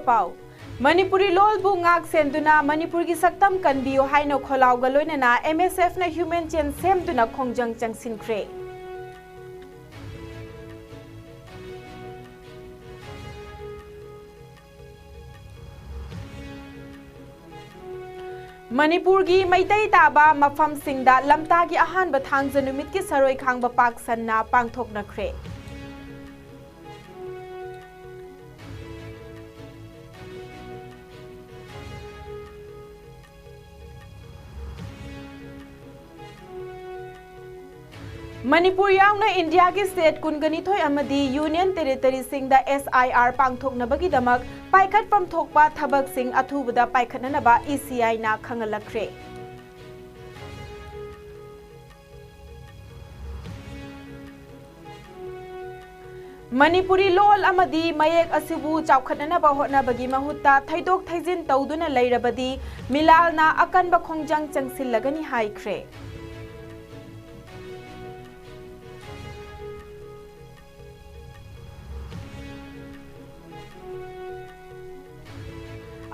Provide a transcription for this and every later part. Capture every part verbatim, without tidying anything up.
ꯄꯥꯎ꯫ ꯃꯅꯤꯄꯨꯔꯤ ꯂꯣꯜꯕꯨ ꯉꯥꯛ ꯁꯦꯟꯗꯨꯅ ꯃꯅꯤꯄꯨꯔꯒꯤ ꯁꯛꯇꯝ ꯀꯟꯕꯤꯌꯨ ꯍꯥꯏꯅ ꯈꯣꯜꯂꯥꯎꯒ ꯂꯣꯏꯅꯅ M S F ꯅ human chain ꯁꯦꯝꯗꯨꯅ ꯈꯣꯡꯖꯪ ꯆꯪꯁꯤꯟꯈ꯭ꯔꯦ꯫ ꯃꯅꯤꯄꯨꯔꯒꯤ ꯃꯩꯇꯩ ꯇꯥꯕ ꯃꯐꯝꯁꯤꯡꯗ ꯂꯝꯇꯥꯒꯤ ꯑꯍꯥꯟꯕ ꯊꯥꯡꯖ ꯅꯨꯃꯤꯠꯀꯤ ꯁꯔꯣꯏ ꯈꯥꯡꯕ ꯄꯥꯛ ꯁꯟꯅ ꯄꯥꯡꯊꯣꯛꯅꯈ꯭ꯔꯦ꯫ ꯃꯅꯤꯄꯨꯔ ꯌꯥꯎꯅ ꯏꯟꯗꯤꯌꯥꯒꯤ state ꯀꯨꯟꯒꯅꯤꯊꯣꯏ ꯑꯃꯗꯤ union territoryꯁꯤꯡꯗ S I R ꯄꯥꯡꯊꯣꯛꯅꯕꯒꯤꯗꯃꯛ ꯄꯥꯏꯈꯠꯐꯝ ꯊꯣꯛꯄ ꯊꯕꯛꯁꯤꯡ ꯑꯊꯨꯕꯗ ꯄꯥꯏꯈꯠꯅꯅꯕ E C I ꯅ ꯈꯪꯍꯜꯂꯛꯈ꯭ꯔꯦ꯫ ꯃꯅꯤꯄꯨꯔꯤ ꯂꯣꯜ ꯑꯃꯗꯤ ꯃꯌꯦꯛ ꯑꯁꯤꯕꯨ ꯆꯥꯎꯈꯠꯅꯅꯕ ꯍꯣꯠꯅꯕꯒꯤ ꯃꯍꯨꯠꯇ ꯊꯩꯗꯣꯛ ꯊꯩꯖꯤꯟ ꯇꯧꯗꯨꯅ ꯂꯩꯔꯕꯗꯤ ꯃꯤꯂꯥꯜꯅ ꯑꯀꯟꯕ ꯈꯣꯡꯖꯪ ꯆꯪꯁꯤꯜꯂꯒꯅꯤ ꯍꯥꯏꯈ꯭ꯔꯦ꯫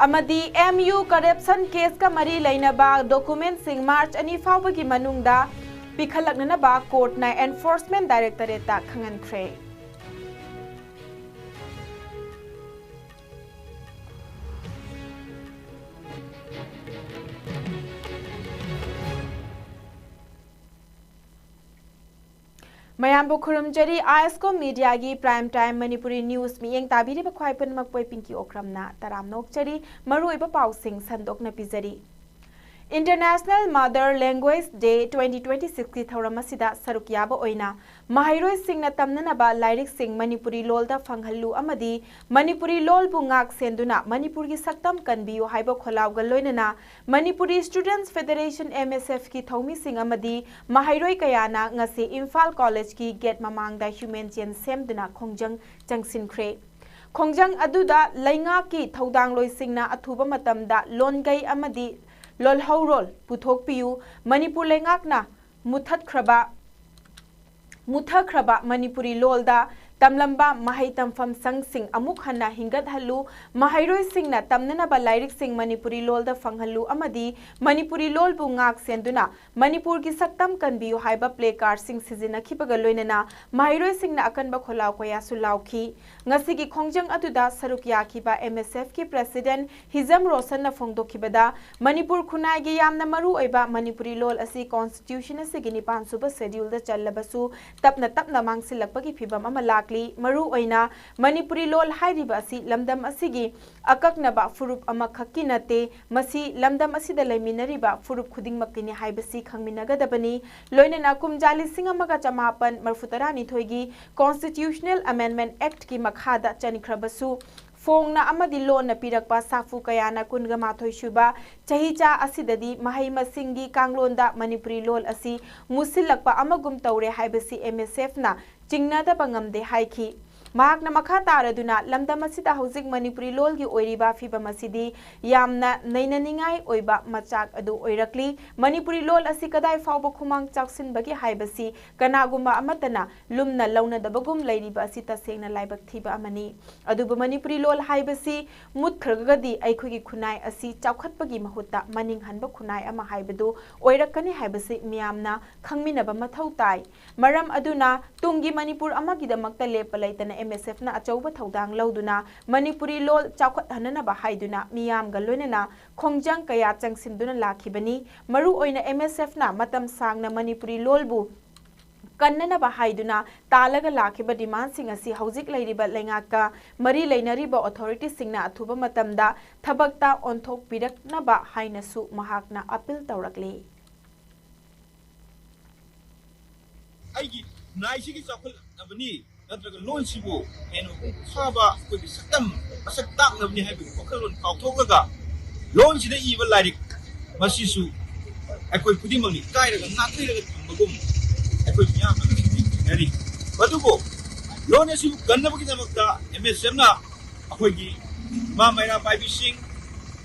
ꯑꯃꯗꯤ M U corruption caseꯀ ꯃꯔꯤ ꯂꯩꯅꯕ documentꯁꯤꯡ March ꯑꯅꯤ ꯐꯥꯎꯕꯒꯤ ꯃꯅꯨꯡꯗ ꯄꯤꯈꯠꯂꯛꯅꯅꯕ courtꯅ Enforcement Directorateꯇ ꯈꯪꯍꯟꯈ꯭ꯔꯦ꯫ ꯃꯌꯥꯝꯕꯨ ꯈꯨꯔꯨꯝꯖꯔꯤ꯫ ISCO Mediaꯒꯤ Prime Time Manipuri news ꯃꯤꯠꯌꯦꯡ ꯇꯥꯕꯤꯔꯤꯕ ꯈ꯭ꯋꯥꯏ ꯄꯨꯝꯅꯃꯛꯄꯨ ꯑꯩ ꯄꯤꯡꯀꯤ ꯑꯣꯀ꯭ꯔꯝꯅ ꯇꯔꯥꯝꯅ ꯑꯣꯛꯆꯔꯤ꯫ ꯃꯔꯨꯑꯣꯏꯕ ꯄꯥꯎꯁꯤꯡ ꯁꯟꯗꯣꯛꯅ ꯄꯤꯖꯔꯤ꯫ International Mother Language Day twenty twenty-sixꯀꯤ ꯊꯧꯔꯝ ꯑꯁꯤꯗ ꯁꯔꯨꯛ ꯌꯥꯕ ꯑꯣꯏꯅ ꯃꯍꯩꯔꯣꯏꯁꯤꯡꯅ ꯇꯝꯅꯅꯕ ꯂꯥꯏꯔꯤꯛꯁꯤꯡ ꯃꯅꯤꯄꯨꯔꯤ ꯂꯣꯜꯗ ꯐꯪꯍꯜꯂꯨ ꯑꯃꯗꯤ ꯃꯅꯤꯄꯨꯔꯤ ꯂꯣꯜꯕꯨ ꯉꯥꯛ ꯁꯦꯟꯗꯨꯅ ꯃꯅꯤꯄꯨꯔꯒꯤ ꯁꯛꯇꯝ ꯀꯟꯕꯤꯌꯨ ꯍꯥꯏꯕ ꯈꯣꯜꯂꯥꯎꯒ ꯂꯣꯏꯅꯅ Manipuri Students Federation, M S F ꯀꯤ ꯊꯧꯃꯤꯁꯤꯡ ꯑꯃꯗꯤ ꯃꯍꯩꯔꯣꯏ ꯀꯌꯥꯅ ꯉꯁꯤ ꯏꯝꯐꯥꯜ ꯀꯣꯂꯦꯖꯀꯤ gate ꯃꯃꯥꯡꯗ human chain ꯁꯦꯝꯗꯨꯅ ꯈꯣꯡꯖꯪ ꯆꯪꯁꯤꯟꯈ꯭ꯔꯦ꯫ ꯈꯣꯡꯖꯪ ꯑꯗꯨꯗ ꯂꯩꯉꯥꯛꯀꯤ ꯊꯧꯗꯥꯡꯂꯣꯏꯁꯤꯡꯅ ꯑꯊꯨꯕ ꯃꯇꯝꯗ ꯂꯣꯟꯒꯩ ꯑꯃꯗꯤ ꯂꯣꯜꯍꯧꯔꯣꯜ ꯄꯨꯊꯣꯛꯄꯤꯌꯨ, ꯃꯅꯤꯄꯨꯔ ꯂꯩꯉꯥꯛꯅ ꯃꯨꯊꯠꯈ꯭ꯔꯕ, ꯃꯨꯊꯈ꯭ꯔꯕ ꯃꯅꯤꯄꯨꯔꯤ ꯂꯣꯜꯗ ꯇꯝꯂꯝꯕ ꯃꯍꯩ ꯇꯝꯐꯝ ꯁꯪꯁꯤꯡ ꯑꯃꯨꯛ ꯍꯟꯅ ꯍꯤꯡꯒꯠꯍꯜꯂꯨ, ꯃꯍꯩꯔꯣꯏꯁꯤꯡꯅ ꯇꯝꯅꯅꯕ ꯂꯥꯏꯔꯤꯛꯁꯤꯡ ꯃꯅꯤꯄꯨꯔꯤ ꯂꯣꯜꯗ ꯐꯪꯍꯜꯂꯨ ꯑꯃꯗꯤ ꯃꯅꯤꯄꯨꯔꯤ ꯂꯣꯜꯕꯨ ꯉꯥꯛ ꯁꯦꯟꯗꯨꯅ ꯃꯅꯤꯄꯨꯔꯒꯤ ꯁꯛꯇꯝ ꯀꯟꯕꯤꯌꯨ ꯍꯥꯏꯕ ꯄ꯭ꯂꯦ ꯀꯥꯔꯗꯁꯤꯡ ꯁꯤꯖꯤꯟꯅꯈꯤꯕꯒ ꯂꯣꯏꯅꯅ ꯃꯍꯩꯔꯣꯏꯁꯤꯡꯅ ꯑꯀꯟꯕ ꯈꯣꯜꯂꯥꯎ ꯀꯌꯥꯁꯨ ꯂꯥꯎꯈꯤ꯫ ꯉꯁꯤꯒꯤ ꯈꯣꯡꯖꯪ ꯑꯗꯨꯗ ꯁꯔꯨꯛ ꯌꯥꯈꯤꯕ ꯑꯦꯝ ꯑꯦꯁ ꯑꯦꯐꯀꯤ ꯄ꯭ꯔꯦꯁꯤꯗꯦꯟꯠ ꯍꯤꯖꯝ ꯔꯣꯁꯟꯅ ꯐꯣꯡꯗꯣꯛꯈꯤꯕꯗ, ꯃꯅꯤꯄꯨꯔ ꯈꯨꯟꯅꯥꯏꯒꯤ ꯌꯥꯝꯅ ꯃꯔꯨ ꯑꯣꯏꯕ ꯃꯅꯤꯄꯨꯔꯤ ꯂꯣꯜ ꯑꯁꯤ ꯀꯣꯟꯁꯇꯤꯇ꯭ꯌꯨꯁꯟ ꯑꯁꯤꯒꯤ ꯅꯤꯄꯥꯟ ꯁꯨꯕ ꯁꯦꯗ꯭ꯌꯨꯜꯗ ꯆꯜꯂꯕꯁꯨ ꯇꯞꯅ ꯇꯞꯅ ꯃꯥꯡꯁꯤꯜꯂꯛꯄꯒꯤ ꯐꯤꯚꯝ ꯑꯃ ꯂꯥꯛꯂꯤ꯫ ꯃꯔꯨ ꯑꯣꯏꯅ ꯃꯅꯤꯄꯨꯔꯤ ꯂꯣꯜ ꯍꯥꯏꯔꯤꯕ ꯑꯁꯤ ꯂꯝꯗꯝ ꯑꯁꯤꯒꯤ ꯑꯀꯛꯅꯕ ꯐꯨꯔꯨꯞ ꯑꯃꯈꯛꯀꯤ ꯅꯠꯇꯦ, ꯃꯁꯤ ꯂꯝꯗꯝ ꯑꯁꯤꯗ ꯂꯩꯃꯤꯟꯅꯔꯤꯕ ꯐꯨꯔꯨꯞ ꯈꯨꯗꯤꯡꯃꯛꯀꯤꯅꯤ ꯍꯥꯏꯕꯁꯤ ꯈꯪꯃꯤꯟꯅꯒꯗꯕꯅꯤ꯫ ꯂꯣꯏꯅꯅ ꯀꯨꯝꯖꯥ ꯂꯤꯁꯤꯡ ꯑꯃꯒ ꯆꯃꯥꯄꯟ ꯃꯔꯤꯐꯨ ꯇꯔꯥꯅꯤꯊꯣꯏꯒꯤ ꯀꯣꯟꯁꯇꯤꯇ꯭ꯌꯨꯁꯅꯦꯜ ꯑꯃꯦꯟꯗꯃꯦꯟꯠ ꯑꯦꯛꯠꯀꯤ ꯃꯈꯥꯗ ꯆꯟꯈ꯭ꯔꯕꯁꯨ, ꯐꯣꯡꯅ ꯑꯃꯗꯤ ꯂꯣꯟꯅ ꯄꯤꯔꯛꯄ ꯁꯥꯐꯨ ꯀꯌꯥꯅ ꯀꯨꯟꯒ ꯃꯥꯊꯣꯏ ꯁꯨꯕ ꯆꯍꯤꯆꯥ ꯑꯁꯤꯗꯗꯤ ꯃꯍꯩ ꯃꯁꯤꯡꯒꯤ ꯀꯥꯡꯂꯣꯟꯗ ꯃꯅꯤꯄꯨꯔꯤ ꯂꯣꯜ ꯑꯁꯤ ꯃꯨꯁꯤꯜꯂꯛꯄ ꯑꯃꯒꯨꯝ ꯇꯧꯔꯦ ꯍꯥꯏꯕꯁꯤ ꯑꯦꯝ ꯑꯦꯁ ꯑꯦꯐꯅ ꯆꯤꯡꯅꯗꯕ ꯉꯝꯗꯦ ꯍꯥꯏꯈꯤ꯫ ꯃꯍꯥꯛꯅ ꯃꯈꯥ ꯇꯥꯔꯗꯨꯅ, ꯂꯝꯗꯝ ꯑꯁꯤꯗ ꯍꯧꯖꯤꯛ ꯃꯅꯤꯄꯨꯔꯤ ꯂꯣꯜꯒꯤ ꯑꯣꯏꯔꯤꯕ ꯐꯤꯕꯝ ꯑꯁꯤꯗꯤ ꯌꯥꯝꯅ ꯅꯩꯅꯅꯤꯡꯉꯥꯏ ꯑꯣꯏꯕ ꯃꯆꯥꯛ ꯑꯗꯨ ꯑꯣꯏꯔꯛꯂꯤ꯫ ꯃꯅꯤꯄꯨꯔꯤ ꯂꯣꯜ ꯑꯁꯤ ꯀꯗꯥꯏ ꯐꯥꯎꯕ ꯈꯨꯃꯥꯡ ꯆꯥꯎꯁꯤꯟꯕꯒꯦ ꯍꯥꯏꯕꯁꯤ ꯀꯅꯥꯒꯨꯝꯕ ꯑꯃꯠꯇꯅ ꯂꯨꯝꯅ ꯂꯧꯅꯗꯕꯒꯨꯝ ꯂꯩꯔꯤꯕ ꯑꯁꯤ ꯇꯁꯦꯡꯅ ꯂꯥꯏꯕꯛ ꯊꯤꯕ ꯑꯃꯅꯤ꯫ ꯑꯗꯨꯕꯨ ꯃꯅꯤꯄꯨꯔꯤ ꯂꯣꯜ ꯍꯥꯏꯕꯁꯤ ꯃꯨꯠꯈ꯭ꯔꯒꯗꯤ ꯑꯩꯈꯣꯏꯒꯤ ꯈꯨꯟꯅꯥꯏ ꯑꯁꯤ ꯆꯥꯎꯈꯠꯄꯒꯤ ꯃꯍꯨꯠꯇ ꯃꯅꯤꯡ ꯍꯟꯕ ꯈꯨꯟꯅꯥꯏ ꯑꯃ ꯍꯥꯏꯕꯗꯨ ꯑꯣꯏꯔꯛꯀꯅꯤ ꯍꯥꯏꯕꯁꯤ ꯃꯤꯌꯥꯝꯅ ꯈꯪꯃꯤꯟꯅꯕ ꯃꯊꯧ ꯇꯥꯏ꯫ ꯃꯔꯝ ꯑꯗꯨꯅ ꯇꯨꯡꯒꯤ ꯃꯅꯤꯄꯨꯔ ꯑꯃꯒꯤꯗꯃꯛꯇ ꯂꯦꯞꯄ ꯂꯩꯇꯅ ꯑꯦꯝ ꯑꯦꯁ ꯑꯦꯐꯅ ꯑꯆꯧꯕ ꯊꯧꯗꯥꯡ ꯂꯧꯗꯨꯅ ꯃꯅꯤꯄꯨꯔꯤ ꯂꯣꯜ ꯆꯥꯎꯈꯠꯍꯟꯅꯅꯕ ꯍꯥꯏꯗꯨꯅ ꯃꯤꯌꯥꯝꯒ ꯂꯣꯏꯅꯅ ꯈꯣꯡꯖꯪ ꯀꯌꯥ ꯆꯪꯁꯤꯟꯗꯨꯅ ꯂꯥꯛꯈꯤꯕꯅꯤ꯫ ꯃꯔꯨ ꯑꯣꯏꯅ ꯑꯦꯝ ꯑꯦꯁ ꯑꯦꯐꯅ ꯃꯇꯝ ꯁꯥꯡꯅ ꯃꯅꯤꯄꯨꯔꯤ ꯂꯣꯜꯕꯨ ꯀꯟꯅꯅꯕ ꯍꯥꯏꯗꯨꯅ ꯇꯥꯜꯂꯒ ꯂꯥꯛꯈꯤꯕ ꯗꯤꯃꯥꯟꯁꯤꯡ ꯑꯁꯤ ꯍꯧꯖꯤꯛ ꯂꯩꯔꯤꯕ ꯂꯩꯉꯥꯛꯀ ꯃꯔꯤ ꯂꯩꯅꯔꯤꯕ ꯑꯣꯊꯣꯔꯤꯇꯤꯁꯤꯡꯅ ꯑꯊꯨꯕ ꯃꯇꯝꯗ ꯊꯕꯛꯇ ꯑꯣꯟꯊꯣꯛꯄꯤꯔꯛꯅꯕ ꯍꯥꯏꯅꯁꯨ ꯃꯍꯥꯛꯅ ꯑꯄꯤꯜ ꯇꯧꯔꯛꯂꯤ꯫ ꯑꯩꯒꯤ ꯈꯨꯟꯅꯥꯏꯁꯤꯒꯤ ꯆꯥꯎꯈꯠꯂꯛꯅꯕꯅꯤ, ꯅꯠꯇ꯭ꯔꯒ ꯂꯣꯟꯁꯤꯕꯨ ꯍꯦꯟꯅ ꯃꯄꯨꯡ ꯐꯥꯕ ꯑꯩꯈꯣꯏꯒꯤ ꯁꯛꯇꯝ ꯃꯁꯛ ꯇꯥꯛꯅꯕꯅꯤ ꯍꯥꯏꯕꯒꯤ ꯋꯥꯈꯜꯂꯣꯟ ꯀꯥꯎꯊꯣꯛꯂꯒ, ꯂꯣꯟꯁꯤꯗ ꯏꯕ ꯂꯥꯏꯔꯤꯛ ꯃꯁꯤꯁꯨ ꯑꯩꯈꯣꯏ ꯈꯨꯗꯤꯡꯃꯛꯅ ꯏꯀꯥꯏꯔꯒ ꯅꯥꯊꯩꯔꯒ ꯊꯝꯕꯒꯨꯝ ꯑꯩꯈꯣꯏ ꯃꯤꯌꯥꯝꯅ ꯉꯁꯤꯗꯤ ꯊꯦꯡꯅꯔꯤ꯫ ꯑꯗꯨꯕꯨ ꯂꯣꯟ ꯑꯁꯤꯕꯨ ꯀꯟꯅꯕꯒꯤꯗꯃꯛꯇ ꯑꯦꯝ ꯑꯦꯁ ꯑꯦꯐꯅ ꯑꯩꯈꯣꯏꯒꯤ ꯏꯃꯥ ꯃꯩꯔꯥ ꯄꯥꯏꯕꯤꯁꯤꯡ,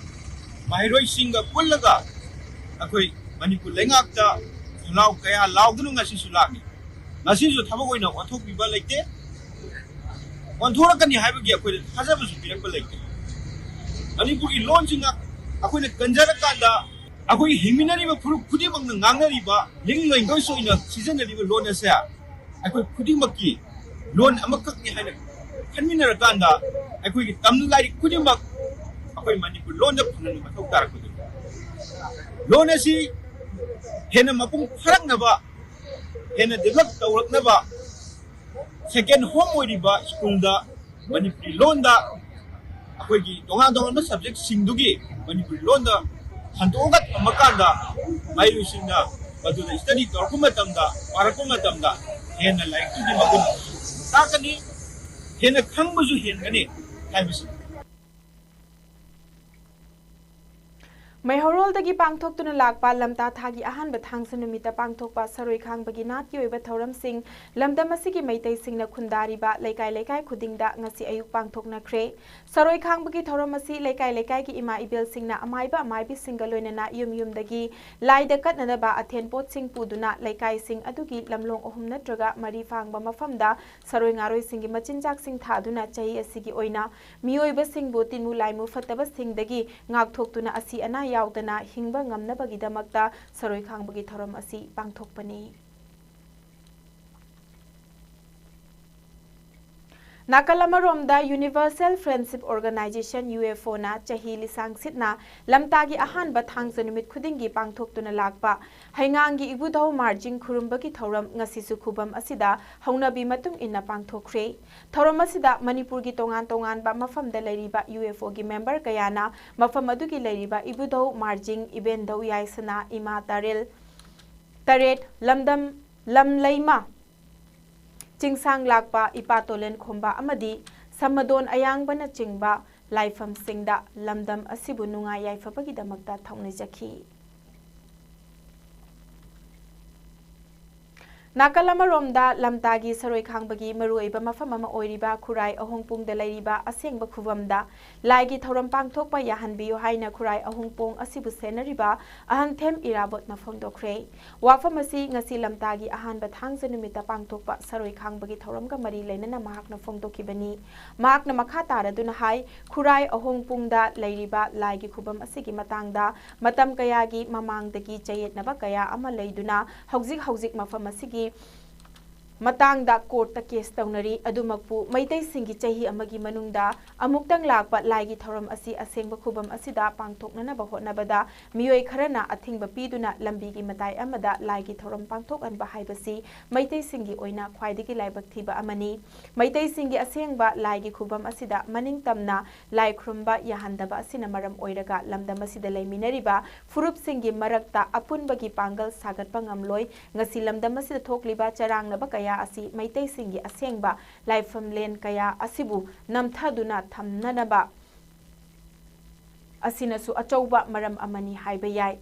ꯃꯍꯩꯔꯣꯏꯁꯤꯡꯒ ꯄꯨꯜꯂꯒ ꯑꯩꯈꯣꯏ ꯃꯅꯤꯄꯨꯔ ꯂꯩꯉꯥꯛꯇ ꯈꯣꯜꯂꯥꯎ ꯀꯌꯥ ꯂꯥꯎꯗꯨꯅ ꯉꯁꯤꯁꯨ ꯂꯥꯛꯂꯤ꯫ ꯉꯁꯤꯁꯨ ꯊꯕꯛ ꯑꯣꯏꯅ ꯑꯣꯟꯊꯣꯛꯄꯤꯕ ꯂꯩꯇꯦ꯫ ꯑꯣꯟꯊꯣꯔꯛꯀꯅꯤ ꯍꯥꯏꯕꯒꯤ ꯑꯩꯈꯣꯏꯗ ꯊꯥꯖꯕꯁꯨ ꯄꯤꯔꯛꯄ ꯂꯩꯇꯦ꯫ ꯃꯅꯤꯄꯨꯔꯒꯤ ꯂꯣꯟꯁꯤꯅ ꯑꯩꯈꯣꯏꯅ ꯀꯟꯖꯔꯀꯥꯟꯗ ꯑꯩꯈꯣꯏ ꯍꯤꯡꯃꯤꯟꯅꯔꯤꯕ ꯐꯨꯔꯨꯞ ꯈꯨꯗꯤꯡꯃꯛꯅ ꯉꯥꯡꯅꯔꯤꯕ ꯂꯤꯡ ꯂꯣꯏꯒꯣꯏ ꯁꯣꯏꯅ ꯁꯤꯖꯤꯟꯅꯔꯤꯕ ꯂꯣꯟ ꯑꯁꯦ ꯑꯩꯈꯣꯏ ꯈꯨꯗꯤꯡꯃꯛꯀꯤ ꯂꯣꯟ ꯑꯃꯈꯛꯅꯤ ꯍꯥꯏꯅ ꯈꯟꯃꯤꯟꯅꯔꯀꯥꯟꯗ ꯑꯩꯈꯣꯏꯒꯤ ꯇꯝꯅ ꯂꯥꯏꯔꯤꯛ ꯈꯨꯗꯤꯡꯃꯛ ꯑꯩꯈꯣꯏ ꯃꯅꯤꯄꯨꯔ ꯂꯣꯟꯗ ꯐꯪꯍꯟꯕ ꯃꯊꯧ ꯇꯥꯔꯛꯄꯗꯨꯅꯤ꯫ ꯂꯣꯟ ꯑꯁꯤ ꯍꯦꯟꯅ ꯃꯄꯨꯡ ꯐꯥꯔꯛꯅꯕ, ꯍꯦꯟꯅ ꯗꯤꯕꯂꯞ ꯇꯧꯔꯛꯅꯕ ꯁꯦꯀꯦꯟ ꯍꯣꯝ ꯑꯣꯏꯔꯤꯕ ꯁ꯭ꯀꯨꯜꯗ ꯃꯅꯤꯄꯨꯔꯤ ꯂꯣꯟꯗ ꯑꯩꯈꯣꯏꯒꯤ ꯇꯣꯉꯥꯟ ꯇꯣꯉꯥꯟꯕ ꯁꯕꯖꯦꯛꯁꯤꯡꯗꯨꯒꯤ ꯃꯅꯤꯄꯨꯔꯤ ꯂꯣꯟꯗ ꯍꯟꯗꯣꯛꯑꯒ ꯊꯝꯃꯀꯥꯟꯗ ꯃꯍꯩꯔꯣꯏꯁꯤꯡꯅ ꯃꯗꯨꯗ ꯁ꯭ꯇꯗꯤ ꯇꯧꯔꯛꯄ ꯃꯇꯝꯗ, ꯄꯥꯔꯛꯄ ꯃꯇꯝꯗ ꯍꯦꯟꯅ ꯂꯥꯏꯔꯤꯛꯇꯨꯒꯤ ꯃꯒꯨꯟ ꯇꯥꯛꯀꯅꯤ, ꯍꯦꯟꯅ ꯈꯪꯕꯁꯨ ꯍꯦꯟꯒꯅꯤ ꯍꯥꯏꯕꯁꯤ꯫ ꯃꯩꯍꯧꯔꯣꯜꯗꯒꯤ ꯄꯥꯡꯊꯣꯛꯇꯨꯅ ꯂꯥꯛꯄ ꯂꯝꯇꯥ ꯊꯥꯒꯤ ꯑꯍꯥꯟꯕ ꯊꯥꯡꯖ ꯅꯨꯃꯤꯠꯇ ꯄꯥꯡꯊꯣꯛꯄ ꯁꯔꯣꯏ ꯈꯥꯡꯕꯒꯤ ꯅꯥꯠꯀꯤ ꯑꯣꯏꯕ ꯊꯧꯔꯝꯁꯤꯡ ꯂꯝꯗꯝ ꯑꯁꯤꯒꯤ ꯃꯩꯇꯩꯁꯤꯡꯅ ꯈꯨꯟꯗꯥꯔꯤꯕ ꯂꯩꯀꯥꯏ ꯂꯩꯀꯥꯏ ꯈꯨꯗꯤꯡꯗ ꯉꯁꯤ ꯑꯌꯨꯛ ꯄꯥꯡꯊꯣꯛꯅꯈ꯭ꯔꯦ꯫ ꯁꯔꯣꯏ ꯈꯥꯡꯕꯒꯤ ꯊꯧꯔꯝ ꯑꯁꯤ ꯂꯩꯀꯥꯏ ꯂꯩꯀꯥꯏꯒꯤ ꯏꯃꯥ ꯏꯕꯦꯜꯁꯤꯡꯅ ꯑꯃꯥꯏꯕ ꯑꯃꯥꯏꯕꯤꯁꯤꯡꯒ ꯂꯣꯏꯅꯅ ꯌꯨꯝ ꯌꯨꯝꯗꯒꯤ ꯂꯥꯏꯗ ꯀꯠꯅꯅꯕ ꯑꯊꯦꯟ ꯄꯣꯠꯁꯤꯡ ꯄꯨꯗꯨꯅ ꯂꯩꯀꯥꯏꯁꯤꯡ ꯑꯗꯨꯒꯤ ꯂꯝꯂꯣꯡ ꯑꯍꯨꯝ ꯅꯠꯇ꯭ꯔꯒ ꯃꯔꯤ ꯐꯥꯡꯕ ꯃꯐꯝꯗ ꯁꯔꯣꯏ ꯉꯥꯔꯣꯏꯁꯤꯡꯒꯤ ꯃꯆꯤꯟꯖꯥꯛꯁꯤꯡ ꯊꯥꯗꯨꯅ ꯆꯍꯤ ꯑꯁꯤꯒꯤ ꯑꯣꯏꯅ ꯃꯤꯑꯣꯏꯕꯁꯤꯡꯕꯨ ꯇꯤꯟꯃꯨ ꯂꯥꯏꯃꯨ ꯐꯠꯇꯕꯁꯤꯡꯗꯒꯤ ꯉꯥꯛꯊꯣꯛꯇꯨꯅ ꯑꯁꯤ ꯑꯅꯥ ꯌꯥꯎꯗꯅ ꯍꯤꯡꯕ ꯉꯝꯅꯕꯒꯤꯗꯃꯛꯇ ꯁꯔꯣꯏ ꯈꯥꯡꯕꯒꯤ ꯊꯧꯔꯝ ꯑꯁꯤ ꯄꯥꯡꯊꯣꯛꯄꯅꯤ꯫ ꯅꯥꯀꯜ ꯑꯃꯔꯣꯝꯗ Universal Friendship Organization, UFOꯅ ꯆꯍꯤ ꯂꯤꯁꯥꯡ ꯁꯤꯠꯅ ꯂꯝꯇꯥꯒꯤ ꯑꯍꯥꯟꯕ ꯊꯥꯡꯖ ꯅꯨꯃꯤꯠ ꯈꯨꯗꯤꯡꯒꯤ ꯄꯥꯡꯊꯣꯛꯇꯨꯅ ꯂꯥꯛꯄ ꯍꯩꯉꯥꯡꯒꯤ ꯏꯕꯨꯙꯧ ꯃꯥꯔꯖꯤꯡ ꯈꯨꯔꯨꯝꯕꯒꯤ ꯊꯧꯔꯝ ꯉꯁꯤꯁꯨ ꯈꯨꯕꯝ ꯑꯁꯤꯗ ꯍꯧꯅꯕꯤ ꯃꯇꯨꯡ ꯏꯟꯅ ꯄꯥꯡꯊꯣꯛꯈ꯭ꯔꯦ꯫ ꯊꯧꯔꯝ ꯑꯁꯤꯗ ꯃꯅꯤꯄꯨꯔꯒꯤ ꯇꯣꯉꯥꯟ ꯇꯣꯉꯥꯟꯕ ꯃꯐꯝꯗ ꯂꯩꯔꯤꯕ UFOꯒꯤ ꯃꯦꯝꯕꯔ ꯀꯌꯥꯅ ꯃꯐꯝ ꯑꯗꯨꯒꯤ ꯂꯩꯔꯤꯕ ꯏꯕꯨꯙꯧ ꯃꯥꯔꯖꯤꯡ, ꯏꯕꯦꯟꯙꯧ ꯌꯥꯏꯁꯅꯥ, ꯏꯃꯥ ꯇꯥꯔꯦꯜ ꯇꯔꯦꯠ, ꯂꯝꯗꯝ ꯂꯝꯂꯩꯃ, ꯆꯤꯡꯁꯥꯡ ꯂꯥꯛꯄ, ꯏꯄꯥ ꯇꯣꯂꯦꯟ ꯈꯣꯝꯕ ꯑꯃꯗꯤ ꯁꯃꯗꯣꯟ ꯑꯌꯥꯡꯕꯅꯆꯤꯡꯕ ꯂꯥꯏꯐꯝꯁꯤꯡꯗ ꯂꯝꯗꯝ ꯑꯁꯤꯕꯨ ꯅꯨꯡꯉꯥꯏ ꯌꯥꯏꯐꯕꯒꯤꯗꯃꯛꯇ ꯊꯧꯅꯤꯖꯈꯤ꯫ ꯅꯥꯀꯜ ꯑꯃꯔꯣꯝꯗ, ꯂꯝꯇꯥꯒꯤ ꯁꯔꯣꯏ ꯈꯥꯡꯕꯒꯤ ꯃꯔꯨꯑꯣꯏꯕ ꯃꯐꯝ ꯑꯃ ꯑꯣꯏꯔꯤꯕ ꯈꯨꯔꯥꯏ ꯑꯍꯣꯡꯄꯨꯡꯗ ꯂꯩꯔꯤꯕ ꯑꯁꯦꯡꯕ ꯈꯨꯕꯝꯗ ꯂꯥꯏꯒꯤ ꯊꯧꯔꯝ ꯄꯥꯡꯊꯣꯛꯄ ꯌꯥꯍꯟꯕꯤꯌꯨ ꯍꯥꯏꯅ ꯈꯨꯔꯥꯏ ꯑꯍꯣꯡꯄꯨꯡ ꯑꯁꯤꯕꯨ ꯁꯦꯟꯅꯔꯤꯕ ꯑꯍꯟꯊꯦꯝ ꯏꯔꯥꯕꯣꯠꯅ ꯐꯣꯡꯗꯣꯛꯈ꯭ꯔꯦ꯫ ꯋꯥꯐꯝ ꯑꯁꯤ ꯉꯁꯤ ꯂꯝꯇꯥꯒꯤ ꯑꯍꯥꯟꯕ ꯊꯥꯡꯖ ꯅꯨꯃꯤꯠꯇ ꯄꯥꯡꯊꯣꯛꯄ ꯁꯔꯣꯏ ꯈꯥꯡꯕꯒꯤ ꯊꯧꯔꯝꯒ ꯃꯔꯤ ꯂꯩꯅꯅ ꯃꯍꯥꯛꯅ ꯐꯣꯡꯗꯣꯛꯈꯤꯕꯅꯤ꯫ ꯃꯍꯥꯛꯅ ꯃꯈꯥ ꯇꯥꯔꯗꯨꯅ ꯍꯥꯏ, ꯈꯨꯔꯥꯏ ꯑꯍꯣꯡꯄꯨꯡꯗ ꯂꯩꯔꯤꯕ ꯂꯥꯏꯒꯤ ꯈꯨꯕꯝ ꯑꯁꯤꯒꯤ ꯃꯇꯥꯡꯗ ꯃꯇꯝ ꯀꯌꯥꯒꯤ ꯃꯃꯥꯡꯗꯒꯤ ꯆꯌꯦꯠꯅꯕ ꯀꯌꯥ ꯑꯃ ꯂꯩꯗꯨꯅ ꯍꯧꯖꯤꯛ ꯍꯧꯖꯤꯛ ꯃꯐꯝ ꯑꯁꯤꯒꯤ ꯃꯇꯥꯡꯗ ꯀꯣꯔꯠꯇ ꯀꯦꯁ ꯇꯧꯅꯔꯤ꯫ ꯑꯗꯨꯃꯛꯄꯨ ꯃꯩꯇꯩꯁꯤꯡꯒꯤ ꯆꯍꯤ ꯑꯃꯒꯤ ꯃꯅꯨꯡꯗ ꯑꯃꯨꯛꯇꯪ ꯂꯥꯛꯄ ꯂꯥꯏꯒꯤ ꯊꯧꯔꯝ ꯑꯁꯤ ꯑꯁꯦꯡꯕ ꯈꯨꯕꯝ ꯑꯁꯤꯗ ꯄꯥꯡꯊꯣꯛꯅꯅꯕ ꯍꯣꯠꯅꯕꯗ ꯃꯤꯑꯣꯏ ꯈꯔꯅ ꯑꯊꯤꯡꯕ ꯄꯤꯗꯨꯅ ꯂꯝꯕꯤꯒꯤ ꯃꯇꯥꯏ ꯑꯃꯗ ꯂꯥꯏꯒꯤ ꯊꯧꯔꯝ ꯄꯥꯡꯊꯣꯛꯍꯟꯕ ꯍꯥꯏꯕꯁꯤ ꯃꯩꯇꯩꯁꯤꯡꯒꯤ ꯑꯣꯏꯅ ꯈ꯭ꯋꯥꯏꯗꯒꯤ ꯂꯥꯏꯕꯛ ꯊꯤꯕ ꯑꯃꯅꯤ꯫ ꯃꯩꯇꯩꯁꯤꯡꯒꯤ ꯑꯁꯦꯡꯕ ꯂꯥꯏꯒꯤ ꯈꯨꯕꯝ ꯑꯁꯤꯗ ꯃꯅꯤꯡ ꯇꯝꯅ ꯂꯥꯏ ꯈꯨꯔꯨꯝꯕ ꯌꯥꯍꯟꯗꯕ ꯑꯁꯤꯅ ꯃꯔꯝ ꯑꯣꯏꯔꯒ ꯂꯝꯗꯝ ꯑꯁꯤꯗ ꯂꯩꯃꯤꯟꯅꯔꯤꯕ ꯐꯨꯔꯨꯞꯁꯤꯡꯒꯤ ꯃꯔꯛꯇ ꯑꯄꯨꯟꯕꯒꯤ ꯄꯥꯡꯒꯜ ꯁꯥꯒꯠꯄ ꯉꯝꯂꯣꯏ꯫ ꯉꯁꯤ ꯂꯝꯗꯝ ꯑꯁꯤꯗ ꯊꯣꯛꯂꯤꯕ ꯆꯔꯥꯡꯅꯕ ꯀꯌꯥ ꯑꯁꯤ ꯃꯩꯇꯩꯁꯤꯡꯒꯤ ꯑꯁꯦꯡꯕ ꯂꯥꯏꯐꯝꯂꯦꯟ ꯀꯌꯥ ꯑꯁꯤꯕꯨ ꯅꯝꯊꯗꯨꯅ ꯊꯝꯅꯅꯕ ꯑꯁꯤꯅꯁꯨ ꯑꯆꯧꯕ ꯃꯔꯝ ꯑꯃꯅꯤ ꯍꯥꯏꯕ ꯌꯥꯏ꯫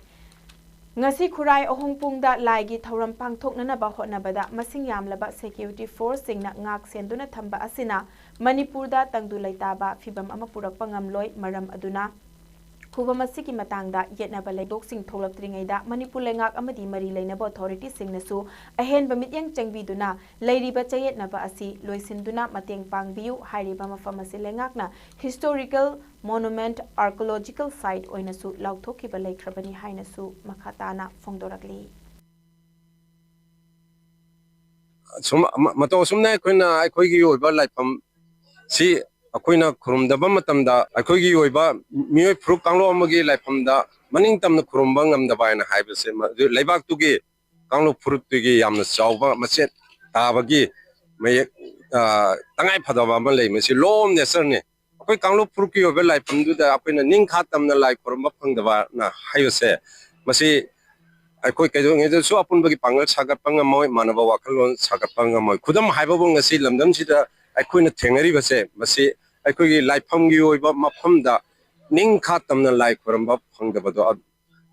ꯉꯁꯤ ꯈꯨꯔꯥꯏ ꯑꯍꯣꯡꯄꯨꯡꯗ ꯂꯥꯏꯒꯤ ꯊꯧꯔꯝ ꯄꯥꯡꯊꯣꯛꯅꯅꯕ ꯍꯣꯠꯅꯕꯗ ꯃꯁꯤꯡ ꯌꯥꯝꯂꯕ ꯁꯦꯀ꯭ꯌꯨꯔꯤꯇꯤ ꯐꯣꯔꯁꯁꯤꯡꯅ ꯉꯥꯛ ꯁꯦꯟꯗꯨꯅ ꯊꯝꯕ ꯑꯁꯤꯅ ꯃꯅꯤꯄꯨꯔꯗ ꯇꯪꯗꯨ ꯂꯩꯇꯥꯕ ꯐꯤꯚꯝ ꯑꯃ ꯄꯨꯔꯛꯄ ꯉꯝꯂꯣꯏ꯫ ꯃꯔꯝ ꯑꯗꯨꯅ ꯈꯨꯕꯝ ꯑꯁꯤꯒꯤ ꯃꯇꯥꯡꯗ ꯌꯦꯠꯅꯕ ꯂꯩꯕꯣꯛꯁꯤꯡ ꯊꯣꯛꯂꯛꯇ꯭ꯔꯤꯉꯩꯗ ꯃꯅꯤꯄꯨꯔ ꯂꯩꯉꯥꯛ ꯑꯃꯗꯤ ꯃꯔꯤ ꯂꯩꯅꯕ ꯑꯣꯊꯣꯔꯤꯇꯤꯁꯤꯡꯅꯁꯨ ꯑꯍꯦꯟꯕ ꯃꯤꯠꯌꯦꯡ ꯆꯪꯕꯤꯗꯨꯅ ꯂꯩꯔꯤꯕ ꯆꯌꯦꯠꯅꯕ ꯑꯁꯤ ꯂꯣꯏꯁꯤꯟꯗꯨꯅ ꯃꯇꯦꯡ ꯄꯥꯡꯕꯤꯌꯨ꯫ ꯍꯥꯏꯔꯤꯕ ꯃꯐꯝ ꯑꯁꯤ ꯂꯩꯉꯥꯛꯅ ꯍꯤꯁꯇꯣꯔꯤꯀꯦꯜ ꯃꯣꯅꯨꯃꯦꯟꯠ, ꯑꯥꯔꯀꯤꯑꯣꯂꯣꯖꯤꯀꯦꯜ ꯁꯥꯏꯠ ꯑꯣꯏꯅꯁꯨ ꯂꯥꯎꯊꯣꯛꯈꯤꯕ ꯂꯩꯈ꯭ꯔꯕꯅꯤ ꯍꯥꯏꯅꯁꯨ ꯃꯈꯥ ꯇꯥꯅ ꯐꯣꯡꯗꯣꯔꯛꯂꯤ꯫ ꯁꯨꯝ ꯃ- ꯃꯇꯧ ꯑꯁꯨꯝꯅ ꯑꯩꯈꯣꯏꯅ ꯑꯩꯈꯣꯏꯒꯤ ꯑꯣꯏꯕ ꯂꯥꯏꯐꯝ ꯁꯤ ꯑꯩꯈꯣꯏꯅ ꯈꯨꯔꯨꯝꯗꯕ ꯃꯇꯝꯗ ꯑꯩꯈꯣꯏꯒꯤ ꯑꯣꯏꯕ ꯃꯤꯑꯣꯏ ꯐꯨꯔꯨꯞ ꯀꯥꯡꯂꯨꯞ ꯑꯃꯒꯤ ꯂꯥꯏꯐꯝꯗ ꯃꯅꯤꯡ ꯇꯝꯅ ꯈꯨꯔꯨꯝꯕ ꯉꯝꯗꯕ ꯍꯥꯏꯅ ꯍꯥꯏꯕꯁꯦ ꯃꯗꯨ ꯂꯩꯕꯥꯛꯇꯨꯒꯤ ꯀꯥꯡꯂꯨꯞ ꯐꯨꯔꯨꯞꯇꯨꯒꯤ ꯌꯥꯝꯅ ꯆꯥꯎꯕ ꯃꯆꯦꯠ ꯇꯥꯕꯒꯤ ꯃꯌꯦꯛ ꯇꯉꯥꯏ ꯐꯗꯕ ꯑꯃ ꯂꯩ꯫ ꯃꯁꯤ law of nature ꯅꯤ꯫ ꯑꯩꯈꯣꯏ ꯀꯥꯡꯂꯨꯞ ꯐꯨꯔꯨꯞꯀꯤ ꯑꯣꯏꯕ ꯂꯥꯏꯐꯝꯗꯨꯗ ꯑꯩꯈꯣꯏꯅ ꯅꯤꯡꯈꯥ ꯇꯝꯅ ꯂꯥꯏ ꯈꯨꯔꯨꯝꯕ ꯐꯪꯗꯕꯅ ꯍꯥꯏꯕꯁꯦ ꯃꯁꯤ ꯑꯩꯈꯣꯏ ꯀꯩꯗꯧꯉꯩꯗꯁꯨ ꯑꯄꯨꯟꯕꯒꯤ ꯄꯥꯡꯒꯜ ꯁꯥꯒꯠꯄ ꯉꯝꯃꯣꯏ, ꯃꯥꯟꯅꯕ ꯋꯥꯈꯜꯂꯣꯟ ꯁꯥꯒꯠꯄ ꯉꯝꯃꯣꯏ꯫ ꯈꯨꯗꯝ ꯍꯥꯏꯕꯕꯨ ꯉꯁꯤ ꯂꯝꯗꯝꯁꯤꯗ ꯑꯩꯈꯣꯏꯅ ꯊꯦꯡꯅꯔꯤꯕꯁꯦ ꯃꯁꯤ ꯑꯩꯈꯣꯏꯒꯤ ꯂꯥꯏꯐꯝꯒꯤ ꯑꯣꯏꯕ ꯃꯐꯝꯗ ꯅꯤꯡꯈꯥ ꯇꯝꯅ ꯂꯥꯏ ꯈꯨꯔꯨꯝꯕ ꯐꯪꯗꯕꯗꯣ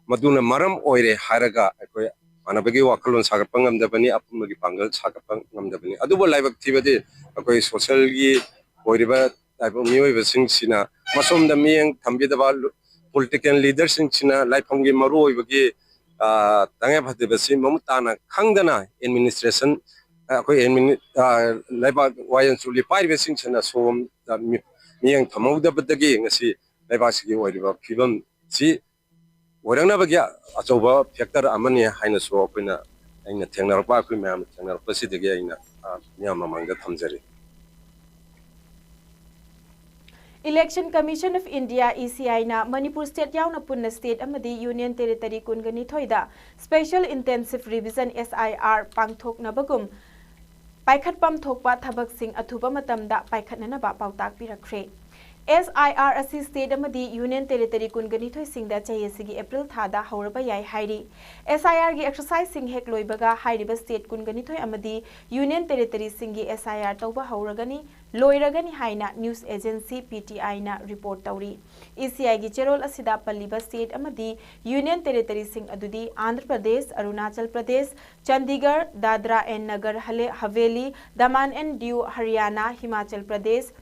ꯃꯗꯨꯅ ꯃꯔꯝ ꯑꯣꯏꯔꯦ ꯍꯥꯏꯔꯒ ꯑꯩꯈꯣꯏ ꯃꯥꯟꯅꯕꯒꯤ ꯋꯥꯈꯜꯂꯣꯟ ꯁꯥꯒꯠꯄ ꯉꯝꯗꯕꯅꯤ, ꯑꯄꯨꯟꯕꯒꯤ ꯄꯥꯡꯒꯜ ꯁꯥꯒꯠꯄ ꯉꯝꯗꯕꯅꯤ꯫ ꯑꯗꯨꯕꯨ ꯂꯥꯏꯕꯛ ꯊꯤꯕꯗꯤ ꯑꯩꯈꯣꯏ ꯁꯣꯁꯦꯜꯒꯤ ꯑꯣꯏꯔꯤꯕ ꯂꯥꯏꯕꯛ ꯃꯤꯑꯣꯏꯕꯁꯤꯡꯁꯤꯅ ꯃꯁꯣꯝꯗ ꯃꯤꯠꯌꯦꯡ ꯊꯝꯕꯤꯗꯕ ꯄꯣꯂꯤꯇꯤꯀꯦꯜ ꯂꯤꯗꯔꯁꯤꯡꯁꯤꯅ ꯂꯥꯏꯐꯝꯒꯤ ꯃꯔꯨꯑꯣꯏꯕꯒꯤ, ꯑ, ꯇꯉꯥꯏ ꯐꯗꯕꯁꯤ ꯃꯃꯨꯠ ꯇꯥꯅ ꯈꯪꯗꯅ ꯑꯦꯗꯃꯤꯅꯤꯁꯇ꯭ꯔꯦꯁꯟ, ꯑ, ꯑꯩꯈꯣꯏ ꯑꯦꯗꯃꯤꯅꯤ-, ꯑ, ꯂꯩꯕꯥꯛ ꯋꯥꯌꯦꯜ ꯆꯨꯂꯤ ꯄꯥꯏꯔꯤꯕꯁꯤꯡꯁꯤꯅ ꯁꯣꯝꯗ ꯃꯤ-, ꯃꯤꯠꯌꯦꯡ ꯊꯝꯍꯧꯗꯕꯗꯒꯤ ꯉꯁꯤ ꯂꯩꯕꯥꯛꯁꯤꯒꯤ ꯑꯣꯏꯔꯤꯕ ꯐꯤꯕꯝꯁꯤ ꯑꯣꯏꯔꯛꯅꯕꯒꯤ ꯑꯆꯧꯕ ꯐꯦꯛꯇꯔ ꯑꯃꯅꯤ ꯍꯥꯏꯅꯁꯨ ꯑꯩꯈꯣꯏꯅ, ꯑꯩꯅ ꯊꯦꯡꯅꯔꯛꯄ, ꯑꯩꯈꯣꯏ ꯃꯌꯥꯝꯅ ꯊꯦꯡꯅꯔꯛꯄꯁꯤꯗꯒꯤ ꯑꯩꯅ, ꯑ, ꯃꯤꯌꯥꯝ ꯃꯃꯥꯡꯗ ꯊꯝꯖꯔꯤ꯫ Election Commission of India, E C I ꯅ ꯃꯅꯤꯄꯨꯔ state ꯌꯥꯎꯅ ꯄꯨꯟꯅ state ꯑꯃꯗꯤ Union Territory ꯀꯨꯟꯒ ꯅꯤꯊꯣꯏꯗ Special Intensive Revision, S I R, ꯄꯥꯡꯊꯣꯛꯅꯕꯒꯨꯝ ꯄꯥꯏꯈꯠꯐꯝ ꯊꯣꯛꯄ ꯊꯕꯛꯁꯤꯡ ꯑꯊꯨꯕ ꯃꯇꯝꯗ ꯄꯥꯏꯈꯠꯅꯅꯕ ꯄꯥꯎꯇꯥꯛ ꯄꯤꯔꯛꯈ꯭ꯔꯦ꯫ S I R ꯑꯁꯤ state ꯑꯃꯗꯤ Union Territory ꯀꯨꯟꯒ ꯅꯤꯊꯣꯏꯁꯤꯡꯗ ꯆꯍꯤ ꯑꯁꯤꯒꯤ April ꯊꯥꯗ ꯍꯧꯔꯕ ꯌꯥꯏ ꯍꯥꯏꯔꯤ꯫ S I R ꯒꯤ exercise ꯁꯤꯡ ꯍꯦꯛ ꯂꯣꯏꯕꯒ ꯍꯥꯏꯔꯤꯕ state ꯀꯨꯟꯒ ꯅꯤꯊꯣꯏ ꯑꯃꯗꯤ Union Territory ꯁꯤꯡꯒꯤ S I R ꯇꯧꯕ ꯍꯧꯔꯒꯅꯤ, ꯂꯣꯏꯔꯒꯅꯤ ꯍꯥꯏꯅ news agency P T I ꯅ report ꯇꯧꯔꯤ꯫ E C I ꯒꯤ ꯆꯦꯔꯣꯜ ꯑꯁꯤꯗ ꯄꯜꯂꯤꯕ state ꯑꯃꯗꯤ Union Territory ꯁꯤꯡ ꯑꯗꯨꯗꯤ ꯑꯟꯙ꯭ꯔ ꯄ꯭ꯔꯗꯦꯁ, ꯑꯔꯨꯅꯥꯆꯜ ꯄ꯭ꯔꯗꯦꯁ, ꯆꯟꯗꯤꯒꯔ, ꯗꯥꯗ꯭ꯔꯥ ꯑꯦꯟ ꯅꯒꯔ ꯍꯂꯦ-, ꯍꯚꯦꯂꯤ, ꯗꯃꯥꯟ ꯑꯦꯟ ꯗꯤꯌꯨ, ꯍꯔꯤꯌꯥꯅꯥ, ꯍꯤꯃꯥꯆꯜ ꯄ꯭ꯔꯗꯦꯁ,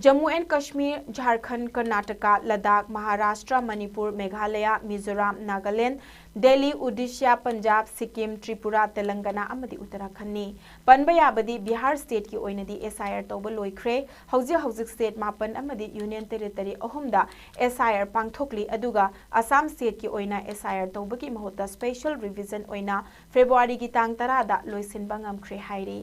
ꯖꯝꯃꯨ ꯑꯦꯟ ꯀꯥꯁꯃꯤꯔ, ꯖꯥꯔꯈꯟꯗ, ꯀꯔꯅꯥꯇꯀꯥ, ꯂꯗꯥꯈ, ꯃꯍꯥꯔꯥꯁꯇ꯭ꯔ, ꯃꯅꯤꯄꯨꯔ, ꯃꯦꯘꯥꯂꯌꯥ, ꯃꯤꯖꯣꯔꯥꯝ, ꯅꯥꯒꯥꯂꯦꯟꯗ, ꯗꯦꯜꯂꯤ, ꯎꯗꯤꯁꯥ, ꯄꯟꯖꯥꯕ, ꯁꯤꯛꯀꯤꯝ, ꯇ꯭ꯔꯤꯄꯨꯔꯥ, ꯇꯦꯂꯪꯒꯅꯥ ꯑꯃꯗꯤ ꯎꯠꯇꯔꯥꯈꯟꯗꯅꯤ꯫ ꯄꯟꯕ ꯌꯥꯕꯗꯤ ꯕꯤꯍꯥꯔ state ꯀꯤ ꯑꯣꯏꯅꯗꯤ S I R ꯇꯧꯕ ꯂꯣꯏꯈ꯭ꯔꯦ꯫ ꯍꯧꯖꯤꯛ ꯍꯧꯖꯤꯛ state ꯃꯥꯄꯟ ꯑꯃꯗꯤ Union Territory ꯑꯍꯨꯝꯗ S I R ꯄꯥꯡꯊꯣꯛꯂꯤ, ꯑꯗꯨꯒ ꯑꯁꯥꯝ state ꯀꯤ ꯑꯣꯏꯅ S I R ꯇꯧꯕꯒꯤ ꯃꯍꯨꯠꯇ special revision ꯑꯣꯏꯅ February ꯒꯤ ꯇꯥꯡ ꯇꯔꯥꯗ ꯂꯣꯏꯁꯤꯟꯕ ꯉꯝꯈ꯭ꯔꯦ ꯍꯥꯏꯔꯤ꯫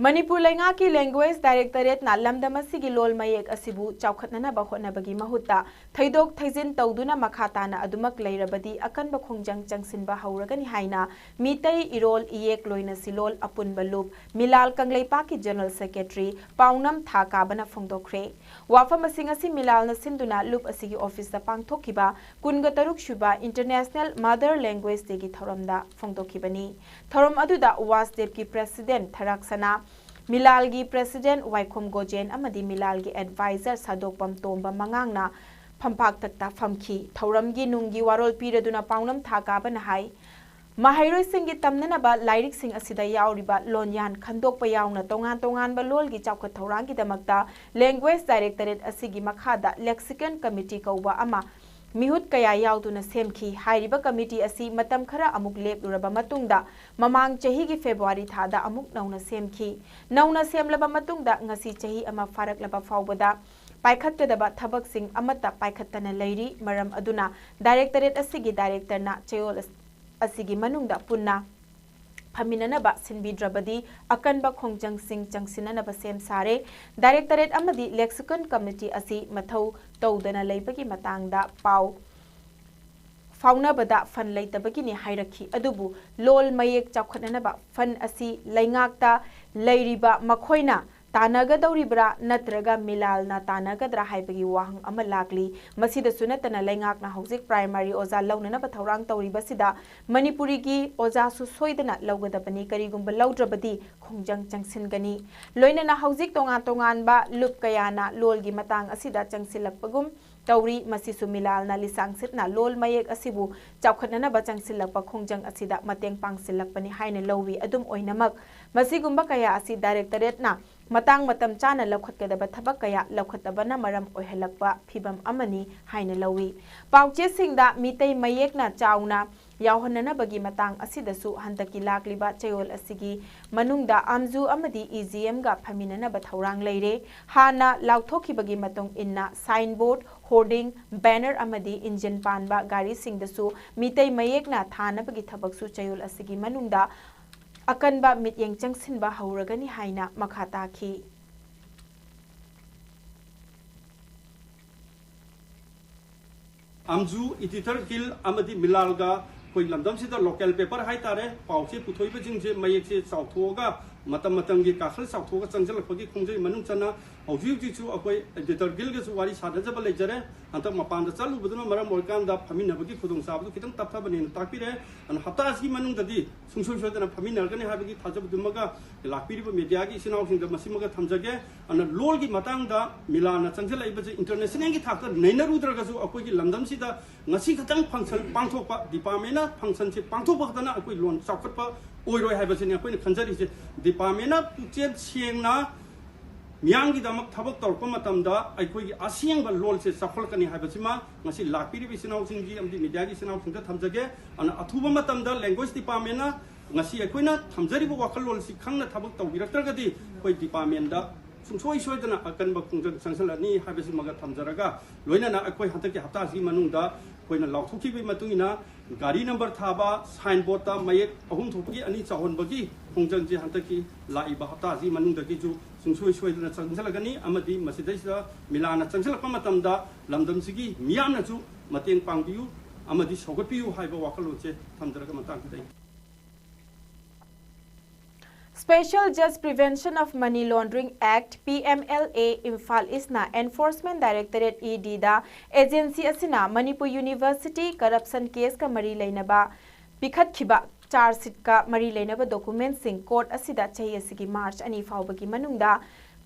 ꯃꯅꯤꯄꯨꯔ ꯂꯩꯉꯥꯛꯀꯤ language directorate ꯅ ꯂꯝꯗꯝ ꯑꯁꯤꯒꯤ ꯂꯣꯜ ꯃꯌꯦꯛ ꯑꯁꯤꯕꯨ ꯆꯥꯎꯈꯠꯅꯅꯕ ꯍꯣꯠꯅꯕꯒꯤ ꯃꯍꯨꯠꯇ ꯊꯩꯗꯣꯛ ꯊꯩꯖꯤꯟ ꯇꯧꯗꯨꯅ ꯃꯈꯥ ꯇꯥꯅ ꯑꯗꯨꯃꯛ ꯂꯩꯔꯕꯗꯤ ꯑꯀꯟꯕ ꯈꯣꯡꯖꯪ ꯆꯪꯁꯤꯟꯕ ꯍꯧꯔꯒꯅꯤ ꯍꯥꯏꯅ ꯃꯤꯇꯩ ꯏꯔꯣꯜ ꯏꯌꯦꯛ ꯂꯣꯏꯅꯁꯤꯂꯣꯟ ꯑꯄꯨꯟꯕ ꯂꯨꯞ ꯃꯤꯂꯥꯜ ꯀꯪꯂꯩꯄꯥꯛꯀꯤ General Secretary ꯄꯥꯎꯅꯝ ꯊꯥ ꯀꯥꯕꯅ ꯐꯣꯡꯗꯣꯛꯈ꯭ꯔꯦ꯫ ꯋꯥꯐꯝꯁꯤꯡ ꯑꯁꯤ ꯃꯤꯂꯥꯜꯅ ꯁꯤꯟꯗꯨꯅ ꯂꯨꯞ ꯑꯁꯤꯒꯤ office ꯇ ꯄꯥꯡꯊꯣꯛꯈꯤꯕ ꯀꯨꯟꯒ ꯇꯔꯨꯛ ꯁꯨꯕ International Mother Language Day ꯒꯤ ꯊꯧꯔꯝꯗ ꯐꯣꯡꯗꯣꯛꯈꯤꯕꯅꯤ꯫ ꯊꯧꯔꯝ ꯑꯗꯨꯗ WASDEP ꯀꯤ president ꯊꯔꯥꯛꯁꯅꯥ, ꯃꯤꯂꯥꯜꯒꯤ president ꯋꯥꯏꯈꯣꯝ ꯒꯣꯖꯦꯟ ꯑꯃꯗꯤ ꯃꯤꯂꯥꯜꯒꯤ advisor ꯁꯥꯗꯣꯛꯄꯝ ꯇꯣꯝꯕ ꯃꯉꯥꯡꯅ ꯐꯝꯄꯥꯛꯇꯛꯇ ꯐꯝꯈꯤ꯫ ꯊꯧꯔꯝꯒꯤ ꯅꯨꯡꯒꯤ ꯋꯥꯔꯣꯜ ꯄꯤꯔꯗꯨꯅ ꯄꯥꯎꯅꯝ ꯊꯥ ꯀꯥꯕꯅ ꯍꯥꯏ, ꯃꯍꯩꯔꯣꯏꯁꯤꯡꯒꯤ ꯇꯝꯅꯅꯕ ꯂꯥꯏꯔꯤꯛꯁꯤꯡ ꯑꯁꯤꯗ ꯌꯥꯎꯔꯤꯕ ꯂꯣꯟꯌꯥꯟ ꯈꯟꯗꯣꯛꯄ ꯌꯥꯎꯅ ꯇꯣꯉꯥꯟ ꯇꯣꯉꯥꯟꯕ ꯂꯣꯜꯒꯤ ꯆꯥꯎꯈꯠ ꯊꯧꯔꯥꯡꯒꯤꯗꯃꯛꯇ Language Directorate ꯑꯁꯤꯒꯤ ꯃꯈꯥꯗ Lexicon Committee ꯀꯧꯕ ꯑꯃ ꯃꯤꯍꯨꯠ ꯀꯌꯥ ꯌꯥꯎꯗꯨꯅ ꯁꯦꯝꯈꯤ꯫ ꯍꯥꯏꯔꯤꯕ committee ꯑꯁꯤ ꯃꯇꯝ ꯈꯔ ꯑꯃꯨꯛ ꯂꯦꯞꯂꯨꯔꯕ ꯃꯇꯨꯡꯗ ꯃꯃꯥꯡ ꯆꯍꯤꯒꯤ February ꯊꯥꯗ ꯑꯃꯨꯛ ꯅꯧꯅ ꯁꯦꯝꯈꯤ꯫ ꯅꯧꯅ ꯁꯦꯝꯂꯕ ꯃꯇꯨꯡꯗ ꯉꯁꯤ ꯆꯍꯤ ꯑꯃ ꯐꯥꯔꯛꯂꯕ ꯐꯥꯎꯕꯗ ꯄꯥꯏꯈꯠꯀꯗꯕ ꯊꯕꯛꯁꯤꯡ ꯑꯃꯠꯇ ꯄꯥꯏꯈꯠꯇꯅ ꯂꯩꯔꯤ꯫ ꯃꯔꯝ ꯑꯗꯨꯅ Directorate ꯑꯁꯤꯒꯤ Directorꯅ ꯆꯌꯣꯜ ꯑꯁ-, ꯑꯁꯤꯒꯤ ꯃꯅꯨꯡꯗ ꯄꯨꯟꯅ ꯐꯝꯃꯤꯟꯅꯅꯕ ꯁꯤꯟꯕꯤꯗ꯭ꯔꯕꯗꯤ ꯑꯀꯟꯕ ꯈꯣꯡꯖꯪꯁꯤꯡ ꯆꯪꯁꯤꯟꯅꯅꯕ ꯁꯦꯝ ꯁꯥꯔꯦ꯫ Directorate ꯑꯃꯗꯤ Lexicon Committee ꯑꯁꯤ ꯃꯊꯧ ꯇꯧꯗꯅ ꯂꯩꯕꯒꯤ ꯃꯇꯥꯡꯗ ꯄꯥꯎ ꯐꯥꯎꯅꯕꯗ ꯐꯟ ꯂꯩꯇꯕꯒꯤꯅꯤ ꯍꯥꯏꯔꯛꯈꯤ꯫ ꯑꯗꯨꯕꯨ ꯂꯣꯜ ꯃꯌꯦꯛ ꯆꯥꯎꯈꯠꯅꯅꯕ ꯐꯟ ꯑꯁꯤ ꯂꯩꯉꯥꯛꯇ ꯂꯩꯔꯤꯕ ꯃꯈꯣꯏꯅ ꯇꯥꯟꯅꯒꯗꯧꯔꯤꯕ꯭ꯔꯥ ꯅꯠꯇ꯭ꯔꯒ ꯃꯤꯂꯥꯜꯅ ꯇꯥꯟꯅꯒꯗ꯭ꯔꯥ ꯍꯥꯏꯕꯒꯤ ꯋꯥꯍꯪ ꯑꯃ ꯂꯥꯛꯂꯤ꯫ ꯃꯁꯤꯗꯁꯨ ꯅꯠꯇꯅ ꯂꯩꯉꯥꯛꯅ ꯍꯧꯖꯤꯛ primary ꯑꯣꯖꯥ ꯂꯧꯅꯅꯕ ꯊꯧꯔꯥꯡ ꯇꯧꯔꯤꯕꯁꯤꯗ ꯃꯅꯤꯄꯨꯔꯤꯒꯤ ꯑꯣꯖꯥꯁꯨ ꯁꯣꯏꯗꯅ ꯂꯧꯒꯗꯕꯅꯤ, ꯀꯔꯤꯒꯨꯝꯕ ꯂꯧꯗ꯭ꯔꯕꯗꯤ ꯈꯣꯡꯖꯪ ꯆꯪꯁꯤꯟꯒꯅꯤ꯫ ꯂꯣꯏꯅꯅ ꯍꯧꯖꯤꯛ ꯇꯣꯉꯥꯟ ꯇꯣꯉꯥꯟꯕ ꯂꯨꯞ ꯀꯌꯥꯅ ꯂꯣꯜꯒꯤ ꯃꯇꯥꯡ ꯑꯁꯤꯗ ꯆꯪꯁꯤꯜꯂꯛꯄꯒꯨꯝ ꯇꯧꯔꯤ꯫ ꯃꯁꯤꯁꯨ ꯃꯤꯂꯥꯜꯅ ꯂꯤꯁꯥꯡꯁꯤꯠꯅ ꯂꯣꯜ ꯃꯌꯦꯛ ꯑꯁꯤꯕꯨ ꯆꯥꯎꯈꯠꯅꯅꯕ ꯆꯪꯁꯤꯜꯂꯛꯄ ꯈꯣꯡꯖꯪ ꯑꯁꯤꯗ ꯃꯇꯦꯡ ꯄꯥꯡꯁꯤꯜꯂꯛꯄꯅꯤ ꯍꯥꯏꯅ ꯂꯧꯏ꯫ ꯑꯗꯨꯝ ꯑꯣꯏꯅꯃꯛ, ꯃꯁꯤꯒꯨꯝꯕ ꯀꯌꯥ ꯑꯁꯤ Directorateꯅ ꯃꯇꯥꯡ ꯃꯇꯝ ꯆꯥꯅ ꯂꯧꯈꯠꯀꯗꯕ ꯊꯕꯛ ꯀꯌꯥ ꯂꯧꯈꯠꯇꯕꯅ ꯃꯔꯝ ꯑꯣꯏꯍꯜꯂꯛꯄ ꯐꯤꯚꯝ ꯑꯃꯅꯤ ꯍꯥꯏꯅ ꯂꯧꯏ꯫ ꯄꯥꯎꯆꯦꯁꯤꯡꯗ ꯃꯤꯇꯩ ꯃꯌꯦꯛꯅ ꯆꯥꯎꯅ ꯌꯥꯎꯍꯟꯅꯅꯕꯒꯤ ꯃꯇꯥꯡ ꯑꯁꯤꯗꯁꯨ ꯍꯟꯗꯛꯀꯤ ꯂꯥꯛꯂꯤꯕ ꯆꯌꯣꯜ ꯑꯁꯤꯒꯤ ꯃꯅꯨꯡꯗ ꯑꯝꯖꯨ ꯑꯃꯗꯤ EGMꯒ ꯐꯝꯃꯤꯟꯅꯅꯕ ꯊꯧꯔꯥꯡ ꯂꯩꯔꯦ꯫ ꯍꯥꯟꯅ ꯂꯥꯎꯊꯣꯛꯈꯤꯕꯒꯤ ꯃꯇꯨꯡ ꯏꯟꯅ signboard, hoarding, banner ꯑꯃꯗꯤ engine ꯄꯥꯟꯕ ꯒꯥꯔꯤꯁꯤꯡꯗꯁꯨ ꯃꯤꯇꯩ ꯃꯌꯦꯛꯅ ꯊꯥꯅꯕꯒꯤ ꯊꯕꯛꯁꯨ ꯆꯌꯣꯜ ꯑꯁꯤꯒꯤ ꯃꯅꯨꯡꯗ ꯑꯀꯟꯕ ꯃꯤꯠꯌꯦꯡ ꯆꯪꯁꯤꯟꯕ ꯍꯧꯔꯒꯅꯤ ꯍꯥꯏꯅ ꯃꯈꯥ ꯇꯥꯈꯤ꯫ ꯑꯝꯖꯨ, Editor Guild ꯑꯃꯗꯤ ꯃꯤꯂꯥꯜꯒ ꯑꯩꯈꯣꯏ ꯂꯝꯗꯝꯁꯤꯗ local paper ꯍꯥꯏꯇꯥꯔꯦ, ꯄꯥꯎꯆꯦ ꯄꯨꯊꯣꯛꯏꯕꯁꯤꯡꯁꯦ ꯃꯌꯦꯛꯁꯦ ꯆꯥꯎꯊꯣꯛꯑꯒ ꯃꯇꯝ ꯃꯇꯝꯒꯤ ꯀꯥꯈꯜ ꯆꯥꯎꯊꯣꯛꯑꯒ ꯆꯪꯁꯤꯜꯂꯛꯄꯒꯤ ꯈꯣꯡꯖꯩ ꯃꯅꯨꯡ ꯆꯟꯅ ꯍꯧꯖꯤꯛ ꯍꯧꯖꯤꯛꯁꯨ ꯑꯩꯈꯣꯏ ꯑꯦꯗꯤꯇꯔ ꯒꯤꯜꯒꯁꯨ ꯋꯥꯔꯤ ꯁꯥꯟꯅꯖꯕ ꯂꯩꯖꯔꯦ꯫ ꯍꯟꯗꯛ ꯃꯄꯥꯟꯗ ꯆꯠꯂꯨꯕꯗꯨꯅ ꯃꯔꯝ ꯑꯣꯏꯔꯀꯥꯟꯗ ꯐꯝꯃꯤꯟꯅꯕꯒꯤ ꯈꯨꯗꯣꯡꯆꯥꯕꯗꯨ ꯈꯤꯇꯪ ꯇꯞꯊꯕꯅꯦꯅ ꯇꯥꯛꯄꯤꯔꯦ꯫ ꯑꯗꯨꯅ ꯍꯞꯇꯥ ꯑꯁꯤꯒꯤ ꯃꯅꯨꯡꯗꯗꯤ ꯁꯨꯡꯁꯣꯏ ꯁꯣꯏꯗꯅ ꯐꯝꯃꯤꯟꯅꯔꯒꯅꯤ ꯍꯥꯏꯕꯒꯤ ꯊꯥꯖꯕꯗꯨꯃꯒ ꯂꯥꯛꯄꯤꯔꯤꯕ ꯃꯦꯗꯤꯌꯥꯒꯤ ꯏꯆꯤꯟ ꯏꯅꯥꯎꯁꯤꯡꯗ ꯃꯁꯤꯃꯒ ꯊꯝꯖꯒꯦ꯫ ꯑꯗꯨꯅ ꯂꯣꯜꯒꯤ ꯃꯇꯥꯡꯗ ꯃꯤꯂꯥꯟꯅ ꯆꯪꯁꯤꯜꯂꯛꯏꯕꯁꯦ ꯏꯟꯇꯔꯅꯦꯁꯅꯦꯜꯒꯤ ꯊꯥꯛꯇ ꯅꯩꯅꯔꯨꯗ꯭ꯔꯒꯁꯨ ꯑꯩꯈꯣꯏꯒꯤ ꯂꯝꯗꯝꯁꯤꯗ ꯉꯁꯤ ꯈꯛꯇꯪ ꯐꯪꯁꯟ ꯄꯥꯡꯊꯣꯛꯄ, ꯗꯤꯄꯥꯔꯠꯃꯦꯟꯅ ꯐꯪꯁꯟꯁꯤ ꯄꯥꯡꯊꯣꯛꯄ ꯈꯛꯇꯅ ꯑꯩꯈꯣꯏ ꯂꯣꯟ ꯆꯥꯎꯈꯠꯄ ꯑꯣꯏꯔꯣꯏ ꯍꯥꯏꯕꯁꯤꯅꯤ ꯑꯩꯈꯣꯏꯅ ꯈꯟꯖꯔꯤꯁꯦ꯫ ꯗꯤꯄꯥꯔꯠꯃꯦꯟꯅ ꯄꯨꯛꯆꯦꯜ ꯁꯦꯡꯅ ꯃꯤꯌꯥꯝꯒꯤꯗꯃꯛ ꯊꯕꯛ ꯇꯧꯔꯛꯄ ꯃꯇꯝꯗ ꯑꯩꯈꯣꯏꯒꯤ ꯑꯁꯦꯡꯕ ꯂꯣꯜꯁꯦ ꯆꯥꯎꯈꯠꯂꯛꯀꯅꯤ ꯍꯥꯏꯕꯁꯤꯃ ꯉꯁꯤ ꯂꯥꯛꯄꯤꯔꯤꯕ ꯏꯆꯤꯟ ꯏꯅꯥꯎꯁꯤꯡꯒꯤ ꯑꯃꯗꯤ ꯃꯦꯗꯤꯌꯥꯒꯤ ꯏꯆꯤꯟ ꯏꯅꯥꯎꯁꯤꯡꯗ ꯊꯝꯖꯒꯦ꯫ ꯑꯗꯨꯅ ꯑꯊꯨꯕ ꯃꯇꯝꯗ ꯂꯦꯡꯒ꯭ꯋꯦꯖ ꯗꯤꯄꯥꯔꯠꯃꯦꯟꯅ ꯉꯁꯤ ꯑꯩꯈꯣꯏꯅ ꯊꯝꯖꯔꯤꯕ ꯋꯥꯈꯜꯂꯣꯟꯁꯤ ꯈꯪꯅ ꯊꯕꯛ ꯇꯧꯕꯤꯔꯛꯇ꯭ꯔꯒꯗꯤ ꯑꯩꯈꯣꯏ ꯗꯤꯄꯥꯔꯠꯃꯦꯟꯗ ꯁꯨꯡꯁꯣꯏ ꯁꯣꯏꯗꯅ ꯑꯀꯟꯕ ꯈꯣꯡꯖꯪ ꯆꯪꯁꯤꯜꯂꯅꯤ ꯍꯥꯏꯕꯁꯤꯃꯒ ꯊꯝꯖꯔꯒ, ꯂꯣꯏꯅꯅ ꯑꯩꯈꯣꯏ ꯍꯟꯗꯛꯀꯤ ꯍꯞꯇꯥꯁꯤꯒꯤ ꯃꯅꯨꯡꯗ ꯑꯩꯈꯣꯏꯅ ꯂꯥꯎꯊꯣꯛꯈꯤꯕꯒꯤ ꯃꯇꯨꯡ ꯏꯟꯅ ꯒꯥꯔꯤ ꯅꯝꯕꯔ ꯊꯥꯕ, ꯁꯥꯏꯟ ꯕꯣꯔꯗꯇ ꯃꯌꯦꯛ ꯑꯍꯨꯝ ꯊꯣꯛꯄꯒꯤ ꯑꯅꯤ ꯆꯥꯎꯍꯟꯕꯒꯤ ꯈꯣꯡꯖꯪꯁꯦ ꯍꯟꯗꯛꯀꯤ ꯂꯥꯛꯏꯕ ꯍꯞꯇꯥꯁꯤꯒꯤ ꯃꯅꯨꯡꯗꯒꯤꯁꯨ ꯁꯨꯡꯁꯣꯏ ꯁꯣꯏꯗꯅ ꯆꯪꯁꯤꯜꯂꯛꯀꯅꯤ꯫ ꯑꯃꯗꯤ ꯃꯁꯤꯗꯩꯁꯤꯗ ꯃꯤꯂꯥꯟꯅ ꯆꯪꯁꯤꯜꯂꯛꯄ ꯃꯇꯝꯗ ꯂꯝꯗꯝꯁꯤꯒꯤ ꯃꯤꯌꯥꯝꯅꯁꯨ ꯃꯇꯦꯡ ꯄꯥꯡꯕꯤꯌꯨ ꯑꯃꯗꯤ ꯁꯧꯒꯠꯄꯤꯌꯨ ꯍꯥꯏꯕ ꯋꯥꯈꯜꯂꯣꯟꯁꯦ ꯊꯝꯖꯔꯒ ꯃꯇꯥꯡꯁꯤꯗ ꯑꯩ Special Just Prevention of Money Laundering Act, P M L A, Imphal ꯏꯁꯅ Enforcement Directorate, E D, ꯗ ꯑꯦꯖꯦꯟꯁꯤ ꯑꯁꯤꯅ ꯃꯅꯤꯄꯨꯔ ꯌꯨꯅꯤꯚꯔꯁꯤꯇꯤ ꯀꯔꯞꯁꯟ ꯀꯦꯁꯀ ꯃꯔꯤ ꯂꯩꯅꯕ ꯄꯤꯈꯠꯈꯤꯕ ꯆꯥꯔꯖ ꯁꯤꯠꯀ ꯃꯔꯤ ꯂꯩꯅꯕ ꯗꯣꯀꯨꯃꯦꯟꯁꯤꯡ ꯀꯣꯔꯠ ꯑꯁꯤꯗ ꯆꯍꯤ ꯑꯁꯤꯒꯤ ꯃꯥꯔꯆ ꯑꯅꯤ ꯐꯥꯎꯕꯒꯤ ꯃꯅꯨꯡꯗ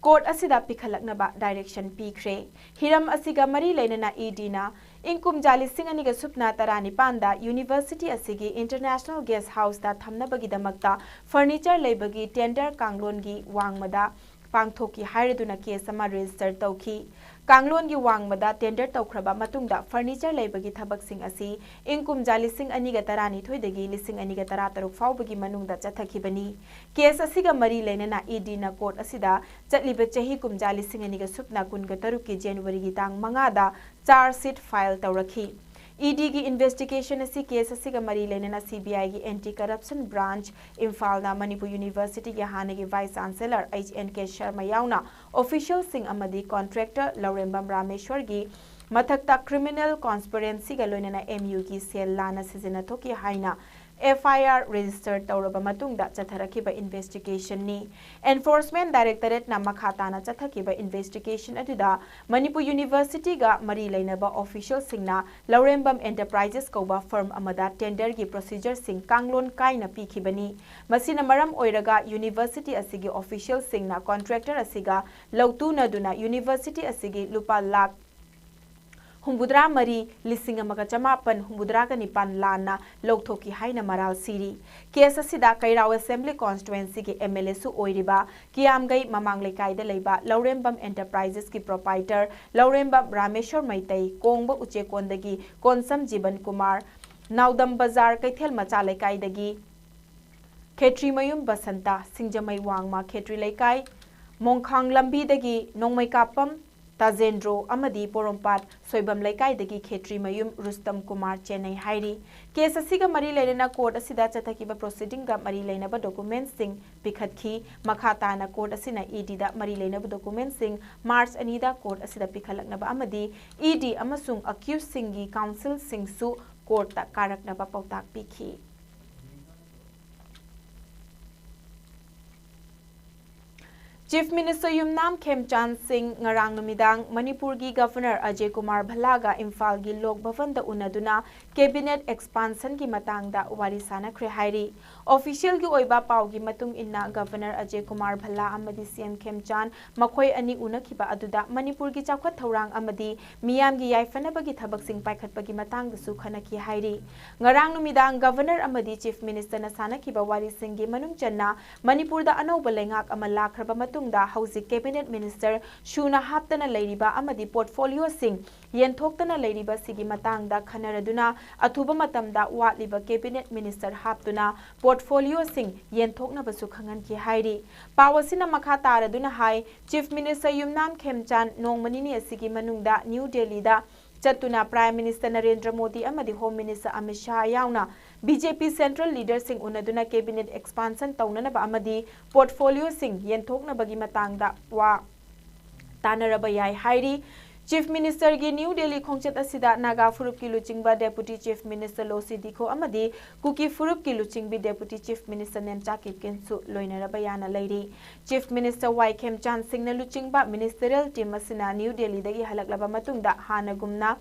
ꯀꯣꯔꯠ ꯑꯁꯤꯗ ꯄꯤꯈꯠꯂꯛꯅꯕ ꯗꯥꯏꯔꯦꯛꯁꯟ ꯄꯤꯈ꯭ꯔꯦ꯫ ꯍꯤꯔꯝ ꯑꯁꯤꯒ ꯃꯔꯤ ꯂꯩꯅꯅ E D ꯅ ꯏꯪ ꯀꯨꯝꯖꯥ ꯂꯤꯁꯤꯡ ꯑꯅꯤꯒ ꯁꯨꯞꯅ ꯇꯔꯥꯅꯤꯄꯥꯟꯗ ꯌꯨꯅꯤꯚꯔꯁꯤꯇꯤ ꯑꯁꯤꯒꯤ International Guest Houseꯇ ꯊꯝꯅꯕꯒꯤꯗꯃꯛꯇ ꯐꯔꯅꯤꯆꯔ ꯂꯩꯕꯒꯤ ꯇꯦꯟꯗꯔ ꯀꯥꯡꯂꯣꯟꯒꯤ ꯋꯥꯡꯃꯗ ꯄꯥꯡꯊꯣꯛꯈꯤ ꯍꯥꯏꯔꯗꯨꯅ ꯀꯦꯁ ꯑꯃ ꯔꯦꯖꯤꯁꯇꯔ ꯇꯧꯈꯤ꯫ ꯀꯥꯡꯂꯣꯟꯒꯤ ꯋꯥꯡꯃꯗ ꯇꯦꯟꯗꯔ ꯇꯧꯈ꯭ꯔꯕ ꯃꯇꯨꯡꯗ ꯐꯔꯅꯤꯆꯔ ꯂꯩꯕꯒꯤ ꯊꯕꯛꯁꯤꯡ ꯑꯁꯤ ꯏꯪ ꯀꯨꯝꯖꯥ ꯂꯤꯁꯤꯡ ꯑꯅꯤꯒ ꯇꯔꯥꯅꯤꯊꯣꯏꯗꯒꯤ ꯂꯤꯁꯤꯡ ꯑꯅꯤꯒ ꯇꯔꯥꯇꯔꯨꯛ ꯐꯥꯎꯕꯒꯤ ꯃꯅꯨꯡꯗ ꯆꯠꯊꯈꯤꯕꯅꯤ꯫ ꯀꯦꯁ ꯑꯁꯤꯒ ꯃꯔꯤ ꯂꯩꯅꯅ E D ꯅ ꯀꯣꯔꯠ ꯑꯁꯤꯗ ꯆꯠꯂꯤꯕ ꯆꯍꯤ ꯀꯨꯝꯖꯥ ꯂꯤꯁꯤꯡ ꯑꯅꯤꯒ ꯁꯨꯞꯅ ꯀꯨꯟꯒ ꯇꯔꯨꯛꯀꯤ ꯖꯅꯋꯥꯔꯤꯒꯤ ꯇꯥꯡ ꯃꯉꯥꯗ ꯆꯥꯔꯖ ꯁꯤꯠ ꯐꯥꯏꯜ ꯇꯧꯔꯛꯈꯤ꯫ E D ꯒꯤ ꯏꯟꯚꯦꯁꯇꯤꯒꯦꯁꯟ ꯑꯁꯤ ꯀꯦꯁ ꯑꯁꯤꯒ ꯃꯔꯤ ꯂꯩꯅꯅ C B I ꯒꯤ Anti Corruption Branch ꯏꯝꯐꯥꯜꯅ ꯃꯅꯤꯄꯨꯔ ꯌꯨꯅꯤꯚꯔꯁꯤꯇꯤꯒꯤ ꯍꯥꯟꯅꯒꯤ vice chancellor H N K Sharma ꯌꯥꯎꯅ ꯑꯣꯐꯤꯁꯤꯌꯦꯜꯁꯤꯡ ꯑꯃꯗꯤ ꯀꯣꯟꯇ꯭ꯔꯦꯛꯇꯔ ꯂꯧꯔꯦꯝꯕꯝ ꯔꯥꯃꯦꯁ꯭ꯋꯔꯒꯤ ꯃꯊꯛꯇ ꯀ꯭ꯔꯤꯃꯤꯅꯦꯜ ꯀꯣꯟꯁꯄꯤꯔꯦꯟꯁꯤꯒ ꯂꯣꯏꯅꯅ M U ꯒꯤ ꯁꯦꯜ ꯂꯥꯟꯅ ꯁꯤꯖꯤꯟꯅꯊꯣꯛꯈꯤ ꯍꯥꯏꯅ F I R register ꯇꯧꯔꯕ ꯃꯇꯨꯡꯗ ꯆꯠꯊꯔꯛꯈꯤꯕ investigationꯅꯤ꯫ Enforcement Directorateꯅ ꯃꯈꯥ ꯇꯥꯅ ꯆꯠꯊꯈꯤꯕ investigation ꯑꯗꯨꯗ ꯃꯅꯤꯄꯨꯔ Universityꯒ ꯃꯔꯤ ꯂꯩꯅꯕ officialꯁꯤꯡꯅ ꯂꯧꯔꯦꯝꯕꯝ Enterprises ꯀꯧꯕ firm ꯑꯃꯗ tenderꯒꯤ procedureꯁꯤꯡ ꯀꯥꯡꯂꯣꯟ ꯀꯥꯏꯅ ꯄꯤꯈꯤꯕꯅꯤ꯫ ꯃꯁꯤꯅ ꯃꯔꯝ ꯑꯣꯏꯔꯒ university ꯑꯁꯤꯒꯤ officialꯁꯤꯡꯅ contractor ꯑꯁꯤꯒ ꯂꯧꯇꯨꯅꯗꯨꯅ university ꯑꯁꯤꯒꯤ ꯂꯨꯄꯥ ꯂꯥꯈ ꯍꯨꯝꯐꯨꯇꯔꯥ ꯃꯔꯤ ꯂꯤꯁꯤꯡ ꯑꯃꯒ ꯆꯃꯥꯄꯟ ꯍꯨꯝꯐꯨꯇꯔꯥꯒ ꯅꯤꯄꯥꯟ ꯂꯥꯟꯅ ꯂꯧꯊꯣꯛꯈꯤ ꯍꯥꯏꯅ ꯃꯔꯥꯜ ꯁꯤꯔꯤ꯫ Case ꯑꯁꯤꯗ ꯀꯩꯔꯥꯎ Assembly Constituencyꯒꯤ M L Aꯁꯨ ꯑꯣꯏꯔꯤꯕ ꯀꯤꯌꯥꯝꯒꯩ ꯃꯃꯥꯡ ꯂꯩꯀꯥꯏꯗ ꯂꯩꯕ ꯂꯧꯔꯦꯝꯕꯝ Enterprises ꯀꯤ proprietor ꯂꯧꯔꯦꯝꯕꯝ ꯔꯥꯃꯦꯁꯣꯔ ꯃꯩꯇꯩ, ꯀꯣꯡꯕ ꯎꯆꯦꯛꯀꯣꯟꯗꯒꯤ ꯀꯣꯟꯁꯝ ꯖꯤꯕꯟ ꯀꯨꯃꯥꯔ, ꯅꯥꯎꯗꯝ ꯕꯖꯥꯔ ꯀꯩꯊꯦꯜ ꯃꯆꯥ ꯂꯩꯀꯥꯏꯗꯒꯤ ꯈꯦꯇ꯭ꯔꯤꯃꯌꯨꯝ ꯕꯁꯟꯇ, ꯁꯤꯡꯖꯃꯩ ꯋꯥꯡꯃ ꯈꯦꯇ꯭ꯔꯤ ꯂꯩꯀꯥꯏ, ꯃꯣꯡꯈꯥꯡ ꯂꯝꯕꯤꯗꯒꯤ ꯅꯣꯡꯃꯩꯀꯥꯞꯄꯝ ꯇꯥꯖꯦꯟꯗ꯭ꯔꯣ ꯑꯃꯗꯤ ꯄꯣꯔꯣꯝꯄꯥꯠ ꯁꯣꯏꯕꯝ ꯂꯩꯀꯥꯏꯗꯒꯤ ꯈꯦꯇ꯭ꯔꯤꯃꯌꯨꯝ ꯔꯨꯁꯇꯝ ꯀꯨꯃꯥꯔ ꯆꯦꯟꯅꯩ ꯍꯥꯏꯔꯤ꯫ Case ꯑꯁꯤꯒ ꯃꯔꯤ ꯂꯩꯅꯅ court ꯑꯁꯤꯗ ꯆꯠꯊꯈꯤꯕ proceedingꯒ ꯃꯔꯤ ꯂꯩꯅꯕ documentsꯁꯤꯡ ꯄꯤꯈꯠꯈꯤ꯫ ꯃꯈꯥ ꯇꯥꯅ court ꯑꯁꯤꯅ EDꯗ ꯃꯔꯤ ꯂꯩꯅꯕ documentsꯁꯤꯡ March ꯑꯅꯤꯗ court ꯑꯁꯤꯗ ꯄꯤꯈꯠꯂꯛꯅꯕ ꯑꯃꯗꯤ ED ꯑꯃꯁꯨꯡ accusedꯁꯤꯡꯒꯤ counselꯁꯤꯡꯁꯨ courtꯇ ꯀꯥꯔꯛꯅꯕ ꯄꯥꯎꯇꯥꯛ ꯄꯤꯈꯤ꯫ Chief Minister ꯌꯨꯝꯅꯥꯝ ꯈꯦꯝꯆꯥꯟ ꯁꯤꯡ ꯉꯔꯥꯡ ꯅꯨꯃꯤꯗꯥꯡ ꯃꯅꯤꯄꯨꯔꯒꯤ Governor ꯑꯖꯌ ꯀꯨꯃꯥꯔ ꯚꯜꯂꯥꯒ ꯏꯝꯐꯥꯜꯒꯤ ꯂꯣꯛ ꯚꯕꯟꯗ ꯎꯅꯗꯨꯅ cabinet expansionꯒꯤ ꯃꯇꯥꯡꯗ ꯋꯥꯔꯤ ꯁꯥꯅꯈ꯭ꯔꯦ ꯍꯥꯏꯔꯤ꯫ Officialꯒꯤ ꯑꯣꯏꯕ ꯄꯥꯎꯒꯤ ꯃꯇꯨꯡ ꯏꯟꯅ Governor ꯑꯖꯌ ꯀꯨꯃꯥꯔ ꯚꯜꯂꯥ ꯑꯃꯗꯤ CM ꯈꯦꯝꯆꯥꯟ ꯃꯈꯣꯏ ꯑꯅꯤ ꯎꯅꯈꯤꯕ ꯑꯗꯨꯗ ꯃꯅꯤꯄꯨꯔꯒꯤ ꯆꯥꯎꯈꯠ ꯊꯧꯔꯥꯡ ꯑꯃꯗꯤ ꯃꯤꯌꯥꯝꯒꯤ ꯌꯥꯏꯐꯅꯕꯒꯤ ꯊꯕꯛꯁꯤꯡ ꯄꯥꯏꯈꯠꯄꯒꯤ ꯃꯇꯥꯡꯗꯁꯨ ꯈꯟꯅꯈꯤ ꯍꯥꯏꯔꯤ꯫ ꯉꯔꯥꯡ ꯅꯨꯃꯤꯗꯥꯡ Governor ꯑꯃꯗꯤ Chief Ministerꯅ ꯁꯥꯟꯅꯈꯤꯕ ꯋꯥꯔꯤꯁꯤꯡꯒꯤ ꯃꯅꯨꯡ ꯆꯟꯅ ꯃꯅꯤꯄꯨꯔꯗ ꯑꯅꯧꯕ ꯂꯩꯉꯥꯛ ꯑꯃ ꯂꯥꯛꯈ꯭ꯔꯕ ꯃꯇꯨꯡꯗ ꯍꯧꯖꯤꯛ cabinet minister ꯁꯨꯅ ꯍꯥꯞꯇꯅ ꯂꯩꯔꯤꯕ ꯑꯃꯗꯤ portfolioꯁꯤꯡ ꯌꯦꯟꯊꯣꯛꯇꯅ ꯂꯩꯔꯤꯕꯁꯤꯒꯤ ꯃꯇꯥꯡꯗ ꯈꯟꯅꯔꯗꯨꯅ ꯑꯊꯨꯕ ꯃꯇꯝꯗ ꯋꯥꯠꯂꯤꯕ cabinet minister ꯍꯥꯞꯇꯨꯅ portfolioꯁꯤꯡ ꯌꯦꯟꯊꯣꯛꯅꯕꯁꯨ ꯈꯪꯍꯟꯈꯤ ꯍꯥꯏꯔꯤ꯫ ꯄꯥꯎ ꯑꯁꯤꯅ ꯃꯈꯥ ꯇꯥꯔꯗꯨꯅ ꯍꯥꯏ, Chief Minister ꯌꯨꯝꯅꯥꯝ ꯈꯦꯝꯆꯥꯟ ꯅꯣꯡꯃ ꯅꯤꯅꯤ ꯑꯁꯤꯒꯤ ꯃꯅꯨꯡꯗ New Delhiꯗ ꯆꯠꯇꯨꯅ Prime Minister ꯅꯔꯦꯟꯗ꯭ꯔ ꯃꯣꯗꯤ ꯑꯃꯗꯤ Home Minister ꯑꯃꯤꯠ ꯁꯥꯍ ꯌꯥꯎꯅ BJP central leaderꯁꯤꯡ ꯎꯅꯗꯨꯅ cabinet expansion ꯇꯧꯅꯅꯕ ꯑꯃꯗꯤ portfolioꯁꯤꯡ ꯌꯦꯟꯊꯣꯛꯅꯕꯒꯤ ꯃꯇꯥꯡꯗ ꯋꯥ ꯇꯥꯅꯔꯕ ꯌꯥꯏ ꯍꯥꯏꯔꯤ꯫ Chief Minister ꯒꯤ New Delhi ꯈꯣꯡꯆꯠ ꯑꯁꯤꯗ ꯅꯥꯒꯥ ꯐꯨꯔꯨꯞꯀꯤ ꯂꯨꯆꯤꯡꯕ Deputy Chief Minister ꯂꯣꯁꯤ ꯗꯤꯈꯣ ꯑꯃꯗꯤ ꯀꯨꯀꯤ ꯐꯨꯔꯨꯞꯀꯤ ꯂꯨꯆꯤꯡꯕꯤ Deputy Chief Minister ꯅꯦꯝꯆꯥ ꯀꯤꯞꯒꯦꯟꯁꯨ ꯂꯣꯏꯅꯔꯕ ꯌꯥꯅ ꯂꯩꯔꯤ꯫ Chief Minister ꯋꯥꯏ ꯈꯦꯝꯆꯥꯟ ꯁꯤꯡꯅ ꯂꯨꯆꯤꯡꯕ Ministerial Team ꯑꯁꯤꯅ New Delhi ꯗꯒꯤ ꯍꯜꯂꯛꯂꯕ ꯃꯇꯨꯡꯗ ꯍꯥꯟꯅꯒꯨꯝꯅ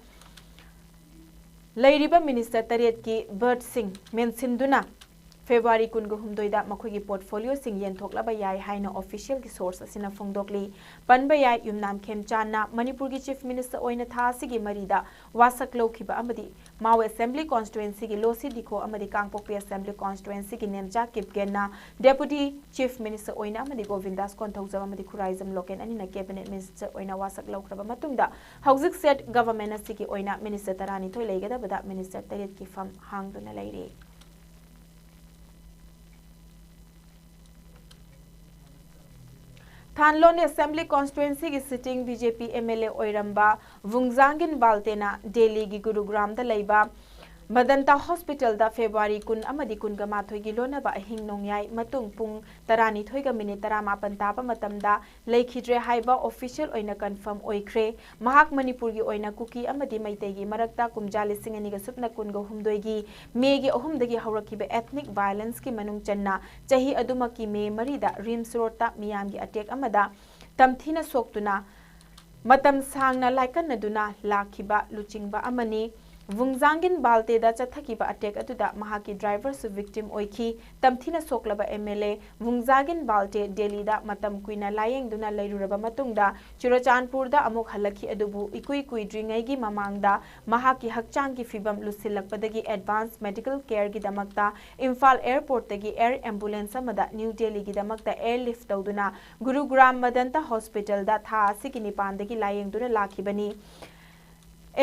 ꯂꯩꯔꯤꯕ Minister ꯇꯔꯦꯠꯀꯤ berth ꯁꯤꯡ ꯃꯦꯟꯁꯤꯟꯗꯨꯅ February ꯀꯨꯟꯒ ꯍꯨꯝꯗꯣꯏꯗ ꯃꯈꯣꯏꯒꯤ portfolio ꯁꯤꯡ ꯌꯦꯟꯊꯣꯛꯂꯕ ꯌꯥꯏ ꯍꯥꯏꯅ official ꯒꯤ source ꯑꯁꯤꯅ ꯐꯣꯡꯗꯣꯛꯂꯤ꯫ ꯄꯟꯕ ꯌꯥꯏ, ꯌꯨꯝꯅꯥꯝ ꯈꯦꯝꯆꯥꯟꯅ ꯃꯅꯤꯄꯨꯔꯒꯤ Chief Minister ꯑꯣꯏꯅ ꯊꯥ ꯑꯁꯤꯒꯤ ꯃꯔꯤꯗ ꯋꯥꯁꯛ ꯂꯧꯈꯤꯕ ꯑꯃꯗꯤ ꯃꯥꯎ Assembly Constituency ꯒꯤ ꯂꯣꯁꯤ ꯗꯤꯈꯣ ꯑꯃꯗꯤ ꯀꯥꯡꯄꯣꯛꯄꯤ Assembly Constituency ꯒꯤ ꯅꯦꯝꯆꯥ ꯀꯤꯞꯒꯦꯟꯅ Deputy Chief Minister ꯑꯣꯏꯅ ꯑꯃꯗꯤ ꯒꯣꯕꯤꯟꯗꯥꯁ ꯀꯣꯟꯊꯧꯖꯝ ꯑꯃꯗꯤ ꯈꯨꯔꯥꯏꯖꯝ ꯂꯣꯀꯦꯟ ꯑꯅꯤꯅ Cabinet Minister ꯑꯣꯏꯅ ꯋꯥꯁꯛ ꯂꯧꯈ꯭ꯔꯕ ꯃꯇꯨꯡꯗ ꯍꯧꯖꯤꯛ state government ꯑꯁꯤꯒꯤ ꯑꯣꯏꯅ Minister ꯇꯔꯥꯅꯤꯊꯣꯏ ꯂꯩꯒꯗꯕꯗ Minister ꯇꯔꯦꯠꯀꯤ ꯐꯝ ꯍꯥꯡꯗꯨꯅ ꯂꯩꯔꯤ꯫ ꯊꯥꯟꯂꯣꯟ Assembly Constituency ꯒꯤ sitting B J P M L A ꯑꯣꯏꯔꯝꯕ ꯚꯨꯡꯖꯥꯡꯒꯤꯟ ꯕꯥꯜꯇꯦꯅ ꯗꯦꯜꯂꯤꯒꯤ ꯒꯨꯔꯨꯒ꯭ꯔꯥꯝꯗ ꯂꯩꯕ ꯃꯗꯟꯇꯥ Hospital ꯗ February ꯀꯨꯟ ꯑꯃꯗꯤ ꯀꯨꯟꯒ ꯃꯥꯊꯣꯏꯒꯤ ꯂꯣꯟꯅꯕ ꯑꯍꯤꯡ ꯅꯣꯡꯌꯥꯏ ꯃꯇꯨꯡ ꯄꯨꯡ ꯇꯔꯥꯅꯤꯊꯣꯏꯒ minute ꯇꯔꯥꯃꯥꯄꯟ ꯇꯥꯕ ꯃꯇꯝꯗ ꯂꯩꯈꯤꯗ꯭ꯔꯦ ꯍꯥꯏꯕ official ꯑꯣꯏꯅ confirm ꯑꯣꯏꯈ꯭ꯔꯦ꯫ ꯃꯍꯥꯛ ꯃꯅꯤꯄꯨꯔꯒꯤ ꯑꯣꯏꯅ ꯀꯨꯀꯤ ꯑꯃꯗꯤ ꯃꯩꯇꯩꯒꯤ ꯃꯔꯛꯇ ꯀꯨꯝꯖꯥ ꯂꯤꯁꯤꯡ ꯑꯅꯤꯒ ꯁꯨꯞꯅ ꯀꯨꯟꯒ ꯍꯨꯝꯗꯣꯏꯒꯤ May ꯒꯤ ꯑꯍꯨꯝꯗꯒꯤ ꯍꯧꯔꯛꯈꯤꯕ ethnic violence ꯀꯤ ꯃꯅꯨꯡ ꯆꯟꯅ ꯆꯍꯤ ꯑꯗꯨꯃꯛꯀꯤ May ꯃꯔꯤꯗ RIMS Road ꯇ ꯃꯤꯌꯥꯝꯒꯤ attack ꯑꯃꯗ ꯇꯝꯊꯤꯅ ꯁꯣꯛꯇꯨꯅ ꯃꯇꯝ ꯁꯥꯡꯅ ꯂꯥꯏꯀꯠꯅꯗꯨꯅ ꯂꯥꯛꯈꯤꯕ ꯂꯨꯆꯤꯡꯕ ꯑꯃꯅꯤ꯫ ꯚꯨꯡꯖꯥꯡꯒꯤꯟ ꯕꯥꯜꯇꯦꯗ ꯆꯠꯊꯈꯤꯕ attack ꯑꯗꯨꯗ ꯃꯍꯥꯛꯀꯤ driver ꯁꯨ victim ꯑꯣꯏꯈꯤ꯫ ꯇꯝꯊꯤꯅ ꯁꯣꯛꯂꯕ M L A Vungzagin Valte ꯗꯦꯜꯂꯤꯗ ꯃꯇꯝ ꯀꯨꯏꯅ ꯂꯥꯌꯦꯡꯗꯨꯅ ꯂꯩꯔꯨꯔꯕ ꯃꯇꯨꯡꯗ ꯆꯨꯔꯆꯥꯟꯄꯨꯔꯗ ꯑꯃꯨꯛ ꯍꯜꯂꯛꯈꯤ, ꯑꯗꯨꯕꯨ ꯏꯀꯨꯏ ꯀꯨꯏꯗ꯭ꯔꯤꯉꯩꯒꯤ ꯃꯃꯥꯡꯗ ꯃꯍꯥꯛꯀꯤ ꯍꯛꯆꯥꯡꯒꯤ ꯐꯤꯕꯝ ꯂꯨꯁꯤꯜꯂꯛꯄꯗꯒꯤ advance medical care ꯒꯤꯗꯃꯛꯇ ꯏꯝꯐꯥꯜ airport ꯇꯒꯤ air ambulance ꯑꯃꯗ ꯅ꯭ꯌꯨ ꯗꯦꯜꯂꯤꯒꯤꯗꯃꯛꯇ airlift ꯇꯧꯗꯨꯅ ꯒꯨꯔꯨꯒ꯭ꯔꯥꯝ ꯃꯗꯟꯇ Hospital ꯗ ꯊꯥ ꯑꯁꯤꯒꯤ ꯅꯤꯄꯥꯟꯗꯒꯤ ꯂꯥꯌꯦꯡꯗꯨꯅ ꯂꯥꯛꯈꯤꯕꯅꯤ꯫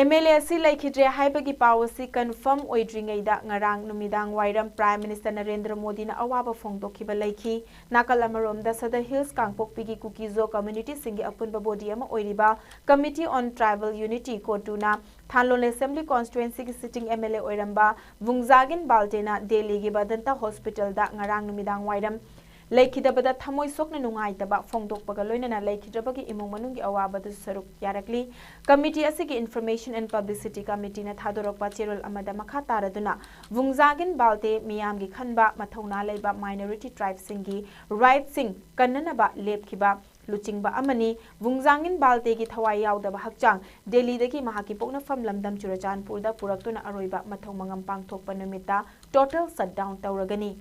M L A ꯑꯁꯤ ꯂꯩꯈꯤꯗ꯭ꯔꯦ ꯍꯥꯏꯕꯒꯤ ꯄꯥꯎ ꯑꯁꯤ confirm ꯑꯣꯏꯗ꯭ꯔꯤꯉꯩꯗ ꯉꯔꯥꯡ ꯅꯨꯃꯤꯗꯥꯡ ꯋꯥꯏꯔꯝ Prime Minister ꯅꯔꯦꯟꯗ꯭ꯔ ꯃꯣꯗꯤꯅ ꯑꯋꯥꯕ ꯐꯣꯡꯗꯣꯛꯈꯤꯕ ꯂꯩꯈꯤ꯫ ꯅꯥꯀꯜ ꯑꯃꯔꯣꯝꯗ Sadar Hills ꯀꯥꯡꯄꯣꯛꯄꯤꯒꯤ ꯀꯨꯀꯤꯖꯣ community ꯁꯤꯡꯒꯤ ꯑꯄꯨꯟꯕ body ꯑꯃ ꯑꯣꯏꯔꯤꯕ Committee on Tribal Unity, COTU ꯅ ꯊꯥꯟꯂꯣꯟ Assembly Constituency ꯒꯤ sitting M L A ꯑꯣꯏꯔꯝꯕ ꯚꯨꯡꯖꯥꯒꯤꯟ ꯕꯥꯜꯇꯦꯅ ꯗꯦꯜꯂꯤꯒꯤ ꯃꯗꯟꯇ Hospital ꯗ ꯉꯔꯥꯡ ꯅꯨꯃꯤꯗꯥꯡ ꯋꯥꯏꯔꯝ ꯂꯩꯈꯤꯗꯕꯗ ꯊꯃꯣꯏ ꯁꯣꯛꯅ ꯅꯨꯡꯉꯥꯏꯇꯕ ꯐꯣꯡꯗꯣꯛꯄꯒ ꯂꯣꯏꯅꯅ ꯂꯩꯈꯤꯗ꯭ꯔꯕꯒꯤ ꯏꯃꯨꯡ ꯃꯅꯨꯡꯒꯤ ꯑꯋꯥꯕꯗꯨ ꯁꯔꯨꯛ ꯌꯥꯔꯛꯂꯤ꯫ Committee ꯑꯁꯤꯒꯤ Information and Publicity Committeeꯅ ꯊꯥꯗꯣꯔꯛꯄ ꯆꯦꯔꯣꯜ ꯑꯃꯗ ꯃꯈꯥ ꯇꯥꯔꯗꯨꯅ, ꯚꯨꯡꯖꯥꯒꯤꯟ ꯕꯥꯜꯇꯦ ꯃꯤꯌꯥꯝꯒꯤ ꯈꯟꯕ ꯃꯊꯧꯅꯥ ꯂꯩꯕ minority tribeꯁꯤꯡꯒꯤ rightꯁꯤꯡ ꯀꯟꯅꯅꯕ ꯂꯦꯞꯈꯤꯕ ꯂꯨꯆꯤꯡꯕ ꯑꯃꯅꯤ꯫ ꯚꯨꯡꯖꯥꯡꯒꯤꯟ ꯕꯥꯜꯇꯦꯒꯤ ꯊꯋꯥꯏ ꯌꯥꯎꯗꯕ ꯍꯛꯆꯥꯡ ꯗꯦꯜꯂꯤꯗꯒꯤ ꯃꯍꯥꯛꯀꯤ ꯄꯣꯛꯅꯐꯝ ꯂꯝꯗꯝ ꯆꯨꯔꯆꯥꯟꯄꯨꯔꯗ ꯄꯨꯔꯛꯇꯨꯅ ꯑꯔꯣꯏꯕ ꯃꯊꯧ ꯃꯉꯝ ꯄꯥꯡꯊꯣꯛꯄ ꯅꯨꯃꯤꯠꯇ total shutdown ꯇꯧꯔꯒꯅꯤ꯫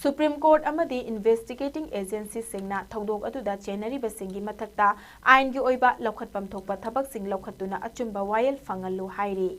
Supreme Court ꯑꯃꯗꯤ investigating agencyꯁꯤꯡꯅ ꯊꯧꯗꯣꯛ ꯑꯗꯨꯗ ꯆꯦꯟꯅꯔꯤꯕꯁꯤꯡꯒꯤ ꯃꯊꯛꯇ ꯑꯥꯏꯟꯒꯤ ꯑꯣꯏꯕ ꯂꯧꯈꯠꯐꯝ ꯊꯣꯛꯄ ꯊꯕꯛꯁꯤꯡ ꯂꯧꯈꯠꯇꯨꯅ ꯑꯆꯨꯝꯕ ꯋꯥꯌꯦꯜ ꯐꯪꯍꯜꯂꯨ ꯍꯥꯏꯔꯤ꯫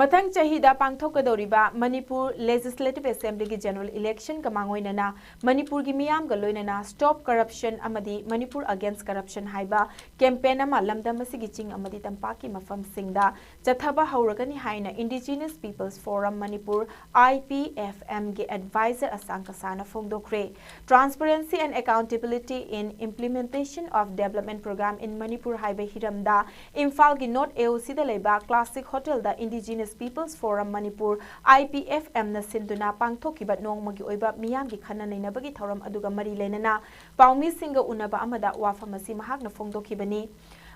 ꯃꯊꯪ ꯆꯍꯤꯗ ꯄꯥꯡꯊꯣꯛꯀꯗꯧꯔꯤꯕ ꯃꯅꯤꯄꯨꯔ Legislative Assemblyꯒꯤ general electionꯒ ꯃꯥꯡꯑꯣꯏꯅꯅ ꯃꯅꯤꯄꯨꯔꯒꯤ ꯃꯤꯌꯥꯝꯒ ꯂꯣꯏꯅꯅ Stop Corruption ꯑꯃꯗꯤ Manipur Against Corruption ꯍꯥꯏꯕ campaign ꯑꯃ ꯂꯝꯗꯝ ꯑꯁꯤꯒꯤ ꯆꯤꯡ ꯑꯃꯗꯤ ꯇꯝꯄꯥꯛꯀꯤ ꯃꯐꯝꯁꯤꯡꯗ ꯆꯠꯊꯕ ꯍꯧꯔꯒꯅꯤ ꯍꯥꯏꯅ Indigenous People's Forum Manipur, IPFMꯒꯤ advisor ꯑꯁꯥꯡ ꯀꯁꯥꯅ ꯐꯣꯡꯗꯣꯛꯈ꯭ꯔꯦ꯫ Transparency and Accountability in Implementation of Development Programme in Manipur ꯍꯥꯏꯕ ꯍꯤꯔꯝꯗ ꯏꯝꯐꯥꯜꯒꯤ North AOCꯗ ꯂꯩꯕ Classic Hotelꯗ Indigenous People's Forum Manipur, IPFMꯅ ꯁꯤꯟꯗꯨꯅ ꯄꯥꯡꯊꯣꯛꯈꯤꯕ ꯅꯣꯡꯃꯒꯤ ꯑꯣꯏꯕ ꯃꯤꯌꯥꯝꯒꯤ ꯈꯟꯅ ꯅꯩꯅꯕꯒꯤ ꯊꯧꯔꯝ ꯑꯗꯨꯒ ꯃꯔꯤ ꯂꯩꯅꯅ ꯄꯥꯎꯃꯤꯁꯤꯡꯒ ꯎꯅꯕ ꯑꯃꯗ ꯋꯥꯐꯝ ꯑꯁꯤ ꯃꯍꯥꯛꯅ ꯐꯣꯡꯗꯣꯛꯈꯤꯕꯅꯤ꯫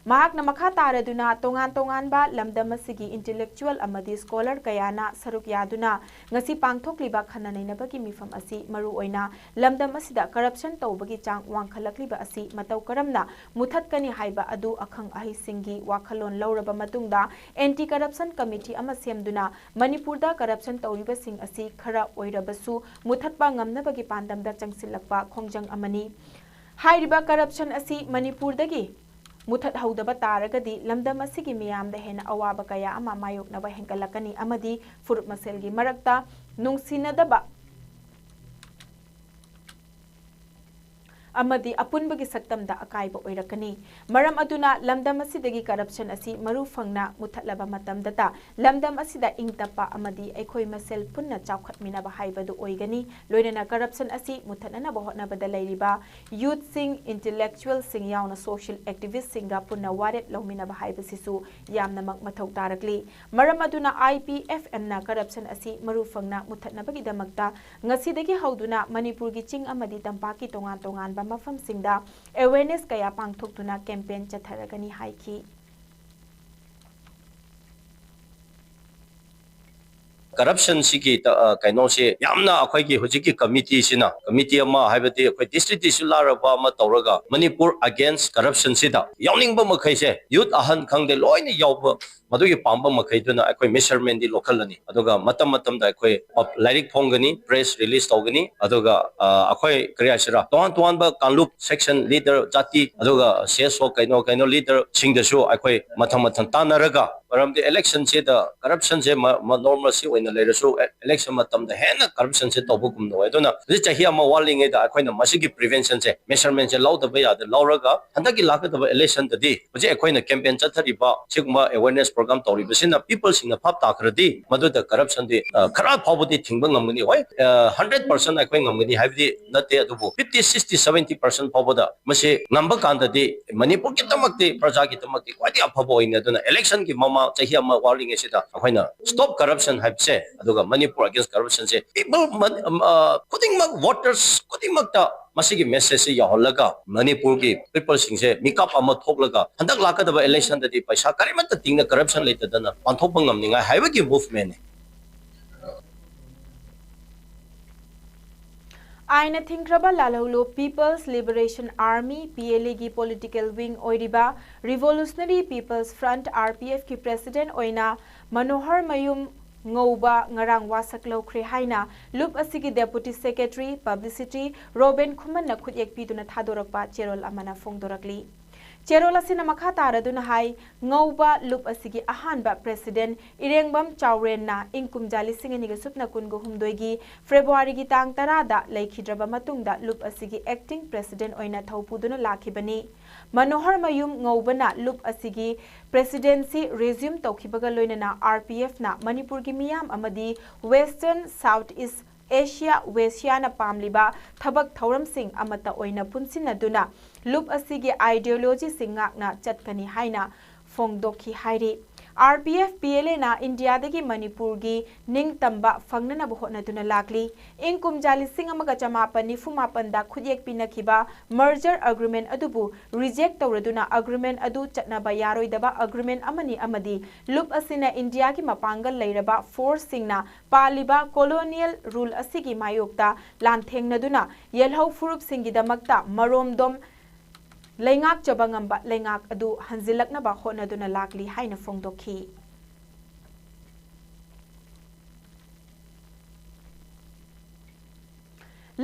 ꯃꯍꯥꯛꯅ ꯃꯈꯥ ꯇꯥꯔꯗꯨꯅ ꯇꯣꯉꯥꯟ ꯇꯣꯉꯥꯟꯕ ꯂꯝꯗꯝ ꯑꯁꯤꯒꯤ intellectual ꯑꯃꯗꯤ scholar ꯀꯌꯥꯅ ꯁꯔꯨꯛ ꯌꯥꯗꯨꯅ ꯉꯁꯤ ꯄꯥꯡꯊꯣꯛꯂꯤꯕ ꯈꯟꯅ ꯅꯩꯅꯕꯒꯤ ꯃꯤꯐꯝ ꯑꯁꯤ ꯃꯔꯨꯑꯣꯏꯅ ꯂꯝꯗꯝ ꯑꯁꯤꯗ corruption ꯇꯧꯕꯒꯤ ꯆꯥꯡ ꯋꯥꯡꯈꯠꯂꯛꯂꯤꯕ ꯑꯁꯤ ꯃꯇꯧ ꯀꯔꯝꯅ ꯃꯨꯊꯠꯀꯅꯤ ꯍꯥꯏꯕ ꯑꯗꯨ ꯑꯈꯪ ꯑꯍꯩꯁꯤꯡꯒꯤ ꯋꯥꯈꯜꯂꯣꯟ ꯂꯧꯔꯕ ꯃꯇꯨꯡꯗ Anti Corruption Committee ꯑꯃ ꯁꯦꯝꯗꯨꯅ ꯃꯅꯤꯄꯨꯔꯗ corruption ꯇꯧꯔꯤꯕꯁꯤꯡ ꯑꯁꯤ ꯈꯔ ꯑꯣꯏꯔꯕꯁꯨ ꯃꯨꯊꯠꯄ ꯉꯝꯅꯕꯒꯤ ꯄꯥꯟꯗꯝꯗ ꯆꯪꯁꯤꯜꯂꯛꯄ ꯈꯣꯡꯖꯪ ꯑꯃꯅꯤ꯫ ꯍꯥꯏꯔꯤꯕ corruption ꯑꯁꯤ ꯃꯅꯤꯄꯨꯔꯗꯒꯤ ꯃꯨꯊꯠꯍꯧꯗꯕ ꯇꯥꯔꯒꯗꯤ ꯂꯝꯗꯝ ꯑꯁꯤꯒꯤ ꯃꯤꯌꯥꯝꯗ ꯍꯦꯟꯅ ꯑꯋꯥꯕ ꯀꯌꯥ ꯑꯃ ꯃꯥꯌꯣꯛꯅꯕ ꯍꯦꯟꯒꯠꯂꯛꯀꯅꯤ ꯑꯃꯗꯤ ꯐꯨꯔꯨꯞ ꯃꯁꯦꯜꯒꯤ ꯃꯔꯛꯇ ꯅꯨꯡꯁꯤꯅꯗꯕ ꯑꯃꯗꯤ ꯑꯄꯨꯟꯕꯒꯤ ꯁꯛꯇꯝꯗ ꯑꯀꯥꯏꯕ ꯑꯣꯏꯔꯛꯀꯅꯤ꯫ ꯃꯔꯝ ꯑꯗꯨꯅ ꯂꯝꯗꯝ ꯑꯁꯤꯗꯒꯤ corruption ꯑꯁꯤ ꯃꯔꯨ ꯐꯪꯅ ꯃꯨꯊꯠꯂꯕ ꯃꯇꯝꯗꯇ ꯂꯝꯗꯝ ꯑꯁꯤꯗ ꯏꯪ ꯇꯞꯄ ꯑꯃꯗꯤ ꯑꯩꯈꯣꯏ ꯃꯁꯦꯜ ꯄꯨꯟꯅ ꯆꯥꯎꯈꯠꯃꯤꯟꯅꯕ ꯍꯥꯏꯕꯗꯨ ꯑꯣꯏꯒꯅꯤ꯫ ꯂꯣꯏꯅꯅ corruption ꯑꯁꯤ ꯃꯨꯊꯠꯅꯅꯕ ꯍꯣꯠꯅꯕꯗ ꯂꯩꯔꯤꯕ youthꯁꯤꯡ, intellectualꯁꯤꯡ ꯌꯥꯎꯅ social activistꯁꯤꯡꯒ ꯄꯨꯟꯅ ꯋꯥꯔꯦꯞ ꯂꯧꯃꯤꯟꯅꯕ ꯍꯥꯏꯕꯁꯤꯁꯨ ꯌꯥꯝꯅꯃꯛ ꯃꯊꯧ ꯇꯥꯔꯛꯂꯤ꯫ ꯃꯔꯝ ꯑꯗꯨꯅ IPFMꯅ corruption ꯑꯁꯤ ꯃꯔꯨ ꯐꯪꯅ ꯃꯨꯊꯠꯅꯕꯒꯤꯗꯃꯛꯇ ꯉꯁꯤꯗꯒꯤ ꯍꯧꯗꯨꯅ ꯃꯅꯤꯄꯨꯔꯒꯤ ꯆꯤꯡ ꯑꯃꯗꯤ ꯇꯝꯄꯥꯛꯀꯤ ꯇꯣꯉꯥꯟ ꯇꯣꯉꯥꯟꯕ ꯃꯐꯝꯁꯤꯡꯗ awareness ꯀꯌꯥ ꯄꯥꯡꯊꯣꯛꯇꯨꯅ campaign ꯆꯠꯊꯔꯒꯅꯤ ꯍꯥꯏꯈꯤ꯫ Corruption ꯁꯤꯒꯤ ꯇ- ꯑ, ꯀꯩꯅꯣꯁꯦ ꯌꯥꯝꯅ ꯑꯩꯈꯣꯏꯒꯤ ꯍꯧꯖꯤꯛꯀꯤ committeeꯁꯤꯅ, committee ꯑꯃ ꯍꯥꯏꯕꯗꯤ ꯑꯩꯈꯣꯏ districtꯁꯨ ꯂꯥꯔꯕ ꯑꯃ ꯇꯧꯔꯒ ꯃꯅꯤꯄꯨꯔ against corruptionꯁꯤꯗ ꯌꯥꯎꯅꯤꯡꯕ ꯃꯈꯩꯁꯦ, youth ꯑꯍꯟ ꯈꯪꯗꯦ ꯂꯣꯏꯅ ꯌꯥꯎꯕ, ꯃꯗꯨꯒꯤ ꯄꯥꯝꯕ ꯃꯈꯩꯗꯨꯅ ꯑꯩꯈꯣꯏ measurementꯗꯤ ꯂꯧꯈꯠꯂꯅꯤ꯫ ꯑꯗꯨꯒ ꯃꯇꯝ ꯃꯇꯝꯗ ꯑꯩꯈꯣꯏ ꯄꯕ- ꯂꯥꯏꯔꯤꯛ ꯐꯣꯡꯒꯅꯤ, press release ꯇꯧꯒꯅꯤ꯫ ꯑꯗꯨꯒ ꯑ, ꯑꯩꯈꯣꯏ ꯀꯔꯤ ꯍꯥꯏꯁꯤꯔꯥ, ꯇꯣꯉꯥꯟ ꯇꯣꯉꯥꯟꯕ ꯀꯥꯡꯂꯨꯞ, section leader, ꯖꯥꯇꯤ, ꯑꯗꯨꯒ CSO ꯀꯩꯅꯣ ꯀꯩꯅꯣ leaderꯁꯤꯡꯗꯁꯨ ꯑꯩꯈꯣꯏ ꯃꯊꯪ ꯃꯊꯪ ꯇꯥꯟꯅꯔꯒ, ꯃꯔꯝꯗꯤ electionꯁꯤꯗ corruptionꯁꯦ ꯃ- ꯃ- normalꯁꯤ ꯑꯣꯏꯅ ꯂꯩꯔꯁꯨ, election ꯃꯇꯝꯗ ꯍꯦꯟꯅ corruptionꯁꯦ ꯇꯧꯕꯒꯨꯝꯅ ꯑꯣꯏ꯫ ꯑꯗꯨꯅ ꯍꯧꯖꯤꯛ ꯆꯍꯤ ꯑꯃ ꯋꯥꯠꯂꯤꯉꯩꯗ ꯑꯩꯈꯣꯏꯅ ꯃꯁꯤꯒꯤ preventionꯁꯦ, measurementꯁꯦ ꯂꯧꯗꯕ ꯌꯥꯗꯦ꯫ ꯂꯧꯔꯒ ꯍꯟꯗꯛꯀꯤ ꯂꯥꯛꯀꯗꯕ electionꯗꯗꯤ ꯍꯧꯖꯤꯛ ꯑꯩꯈꯣꯏꯅ campaign ꯆꯠꯊꯔꯤꯕ, ꯁꯤꯒꯨꯝꯕ awareness program ꯇꯧꯔꯤꯕꯁꯤꯅ peopleꯁꯤꯡꯅ ꯚꯥꯞ ꯇꯥꯈ꯭ꯔꯗꯤ ꯃꯗꯨꯗ corruptionꯗꯤ, ꯑ, ꯈꯔ ꯐꯥꯎꯕꯗꯤ ꯊꯤꯡꯕ ꯉꯝꯒꯅꯤ꯫ ꯍꯣꯏ, ꯑ, hundred percent ꯑꯩꯈꯣꯏ ꯉꯝꯒꯅꯤ ꯍꯥꯏꯕꯗꯤ ꯅꯠꯇꯦ, ꯑꯗꯨꯕꯨ fifty, sixty, seventy percent ꯐꯥꯎꯕꯗ ꯃꯁꯤ ꯉꯝꯕ ꯀꯥꯟꯗꯗꯤ ꯃꯅꯤꯄꯨꯔꯒꯤꯗꯃꯛꯇꯤ, ꯄ꯭ꯔꯖꯥꯒꯤꯗꯃꯛꯇꯤ ꯈ꯭ꯋꯥꯏꯗꯒꯤ ꯑꯐꯕ ꯑꯣꯏꯅꯤ꯫ ꯑꯗꯨꯅ electionꯒꯤ ꯃꯃꯥꯡ ꯆꯍꯤ ꯑꯃ ꯋꯥꯠꯂꯤꯉꯩꯁꯤꯗ ꯑꯩꯈꯣꯏꯅ stop corruption ꯍꯥꯏꯕꯁꯦ, ꯑꯗꯨꯒ ꯃꯅꯤꯄꯨꯔ against corruptionꯁꯦ people ꯃ- ꯑ, ꯈꯨꯗꯤꯡꯃꯛ, voters ꯈꯨꯗꯤꯡꯃꯛꯇ ꯃꯁꯤꯒꯤ messageꯁꯦ ꯌꯧꯍꯜꯂꯒ ꯃꯅꯤꯄꯨꯔꯒꯤ peopleꯁꯤꯡꯁꯦ ꯃꯤꯀꯞ ꯑꯃ ꯊꯣꯛꯂꯒ ꯍꯟꯗꯛ ꯂꯥꯛꯀꯗꯕ electionꯗꯗꯤ ꯄꯩꯁꯥ ꯀꯔꯤꯃꯠꯇ ꯇꯤꯡꯅ corruption ꯂꯩꯇꯗꯅ ꯄꯥꯡꯊꯣꯛꯄ ꯉꯝꯅꯤꯡꯉꯥꯏ ꯍꯥꯏꯕꯒꯤ movementꯅꯤ꯫ ꯑꯥꯏꯟꯅ ꯊꯤꯡꯈ꯭ꯔꯕ ꯂꯥꯜꯍꯧꯂꯨꯞ People's Liberation Army, PLAꯒꯤ political wing ꯑꯣꯏꯔꯤꯕ Revolutionary People's Front, RPFꯀꯤ president ꯑꯣꯏꯅ ꯃꯅꯣꯍꯔ ꯃꯌꯨꯝ ꯉꯧꯕ ꯉꯔꯥꯡ ꯋꯥꯁꯛ ꯂꯧꯈ꯭ꯔꯦ ꯍꯥꯏꯅ ꯂꯨꯞ ꯑꯁꯤꯒꯤ deputy secretary publicity ꯔꯣꯕꯦꯟ ꯈꯨꯃꯟꯅ ꯈꯨꯠꯌꯦꯛ ꯄꯤꯗꯨꯅ ꯊꯥꯗꯣꯔꯛꯄ ꯆꯦꯔꯣꯜ ꯑꯃꯅ ꯐꯣꯡꯗꯣꯔꯛꯂꯤ꯫ ꯆꯦꯔꯣꯜ ꯑꯁꯤꯅ ꯃꯈꯥ ꯇꯥꯔꯗꯨꯅ ꯍꯥꯏ, ꯉꯧꯕ ꯂꯨꯞ ꯑꯁꯤꯒꯤ ꯑꯍꯥꯟꯕ president ꯏꯔꯦꯡꯕꯝ ꯆꯥꯎꯔꯦꯟꯅ ꯏꯪ ꯀꯨꯝꯖꯥ ꯂꯤꯁꯤꯡ ꯑꯅꯤꯒ ꯁꯨꯞꯅ ꯀꯨꯟꯒ ꯍꯨꯝꯗꯣꯏꯒꯤ Februaryꯒꯤ ꯇꯥꯡ ꯇꯔꯥꯗ ꯂꯩꯈꯤꯗ꯭ꯔꯕ ꯃꯇꯨꯡꯗ ꯂꯨꯞ ꯑꯁꯤꯒꯤ acting president ꯑꯣꯏꯅ ꯊꯧ ꯄꯨꯗꯨꯅ ꯂꯥꯛꯈꯤꯕꯅꯤ꯫ ꯃꯅꯣꯍꯔ ꯃꯌꯨꯝ ꯉꯧꯕꯅ ꯂꯨꯞ ꯑꯁꯤꯒꯤ presidency resume ꯇꯧꯈꯤꯕꯒ ꯂꯣꯏꯅꯅ RPFꯅ ꯃꯅꯤꯄꯨꯔꯒꯤ ꯃꯤꯌꯥꯝ ꯑꯃꯗꯤ Western South East Asia, ꯋꯦꯁꯤꯌꯥꯅ ꯄꯥꯝꯂꯤꯕ ꯊꯕꯛ ꯊꯧꯔꯝꯁꯤꯡ ꯑꯃꯠꯇ ꯑꯣꯏꯅ ꯄꯨꯟꯁꯤꯟꯅꯗꯨꯅ ꯂꯨꯞ ꯑꯁꯤꯒꯤ ideologyꯁꯤꯡ ꯉꯥꯛꯅ ꯆꯠꯀꯅꯤ ꯍꯥꯏꯅ ꯐꯣꯡꯗꯣꯛꯈꯤ ꯍꯥꯏꯔꯤ꯫ RPF PLAꯅ ꯏꯟꯗꯤꯌꯥꯗꯒꯤ ꯃꯅꯤꯄꯨꯔꯒꯤ ꯅꯤꯡꯇꯝꯕ ꯐꯪꯅꯅꯕ ꯍꯣꯠꯅꯗꯨꯅ ꯂꯥꯛꯂꯤ꯫ ꯏꯪ ꯀꯨꯝꯖꯥ ꯂꯤꯁꯤꯡ ꯑꯃꯒ ꯆꯃꯥꯄꯟ ꯅꯤꯐꯨ ꯃꯥꯄꯟꯗ ꯈꯨꯠꯌꯦꯛ ꯄꯤꯅꯈꯤꯕ merger agreement ꯑꯗꯨꯕꯨ reject ꯇꯧꯔꯗꯨꯅ agreement ꯑꯗꯨ ꯆꯠꯅꯕ ꯌꯥꯔꯣꯏꯗꯕ agreement ꯑꯃꯅꯤ ꯑꯃꯗꯤ ꯂꯨꯞ ꯑꯁꯤꯅ ꯏꯟꯗꯤꯌꯥꯒꯤ ꯃꯄꯥꯡꯒꯜ ꯂꯩꯔꯕ forceꯁꯤꯡꯅ ꯄꯥꯜꯂꯤꯕ colonial rule ꯑꯁꯤꯒꯤ ꯃꯥꯌꯣꯛꯇ ꯂꯥꯟꯊꯦꯡꯅꯗꯨꯅ ꯌꯦꯜꯍꯧ ꯐꯨꯔꯨꯞꯁꯤꯡꯒꯤꯗꯃꯛꯇ ꯃꯔꯣꯝꯗꯣꯝ ꯂꯩꯉꯥꯛꯆꯕ ꯉꯝꯕ ꯂꯩꯉꯥꯛ ꯑꯗꯨ ꯍꯟꯖꯤꯜꯂꯛꯅꯕ ꯍꯣꯠꯅꯗꯨꯅ ꯂꯥꯛꯂꯤ ꯍꯥꯏꯅ ꯐꯣꯡꯗꯣꯛꯈꯤ꯫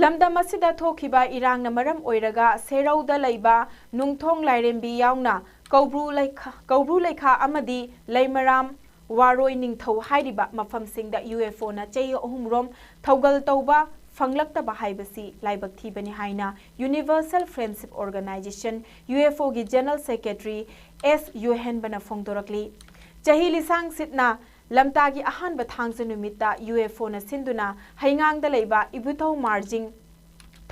ꯂꯝꯗꯝ ꯑꯁꯤꯗ ꯊꯣꯛꯈꯤꯕ ꯏꯔꯥꯡꯅ ꯃꯔꯝ ꯑꯣꯏꯔꯒ ꯁꯦꯔꯧꯗ ꯂꯩꯕ ꯅꯨꯡꯊꯣꯡ ꯂꯥꯏꯔꯦꯝꯕꯤ ꯌꯥꯎꯅ ꯀꯧꯕ꯭ꯔꯨ ꯂꯩꯈꯥ, ꯀꯧꯕ꯭ꯔꯨ ꯂꯩꯈꯥ ꯑꯃꯗꯤ ꯂꯩꯃꯔꯥꯝ ꯋꯥꯔꯣꯏ ꯅꯤꯡꯊꯧ ꯍꯥꯏꯔꯤꯕ ꯃꯐꯝꯁꯤꯡꯗ UFOꯅ ꯆꯍꯤ ꯑꯍꯨꯝꯔꯣꯝ ꯊꯧꯒꯜ ꯇꯧꯕ ꯐꯪꯂꯛꯇꯕ ꯍꯥꯏꯕꯁꯤ ꯂꯥꯏꯕꯛ ꯊꯤꯕꯅꯤ ꯍꯥꯏꯅ Universal Friendship Organization, UFOꯒꯤ General Secretary ꯑꯦꯁ ꯌꯣꯍꯦꯟꯕꯅ ꯐꯣꯡꯗꯣꯔꯛꯂꯤ꯫ ꯆꯍꯤ ꯂꯤꯁꯥꯡ ꯁꯤꯠꯅ ꯂꯝꯇꯥꯒꯤ ꯑꯍꯥꯟꯕ ꯊꯥꯡꯖ ꯅꯨꯃꯤꯠꯇ UFOꯅ ꯁꯤꯟꯗꯨꯅ ꯍꯩꯉꯥꯡꯗ ꯂꯩꯕ ꯏꯕꯨꯙꯧ ꯃꯥꯔꯖꯤꯡ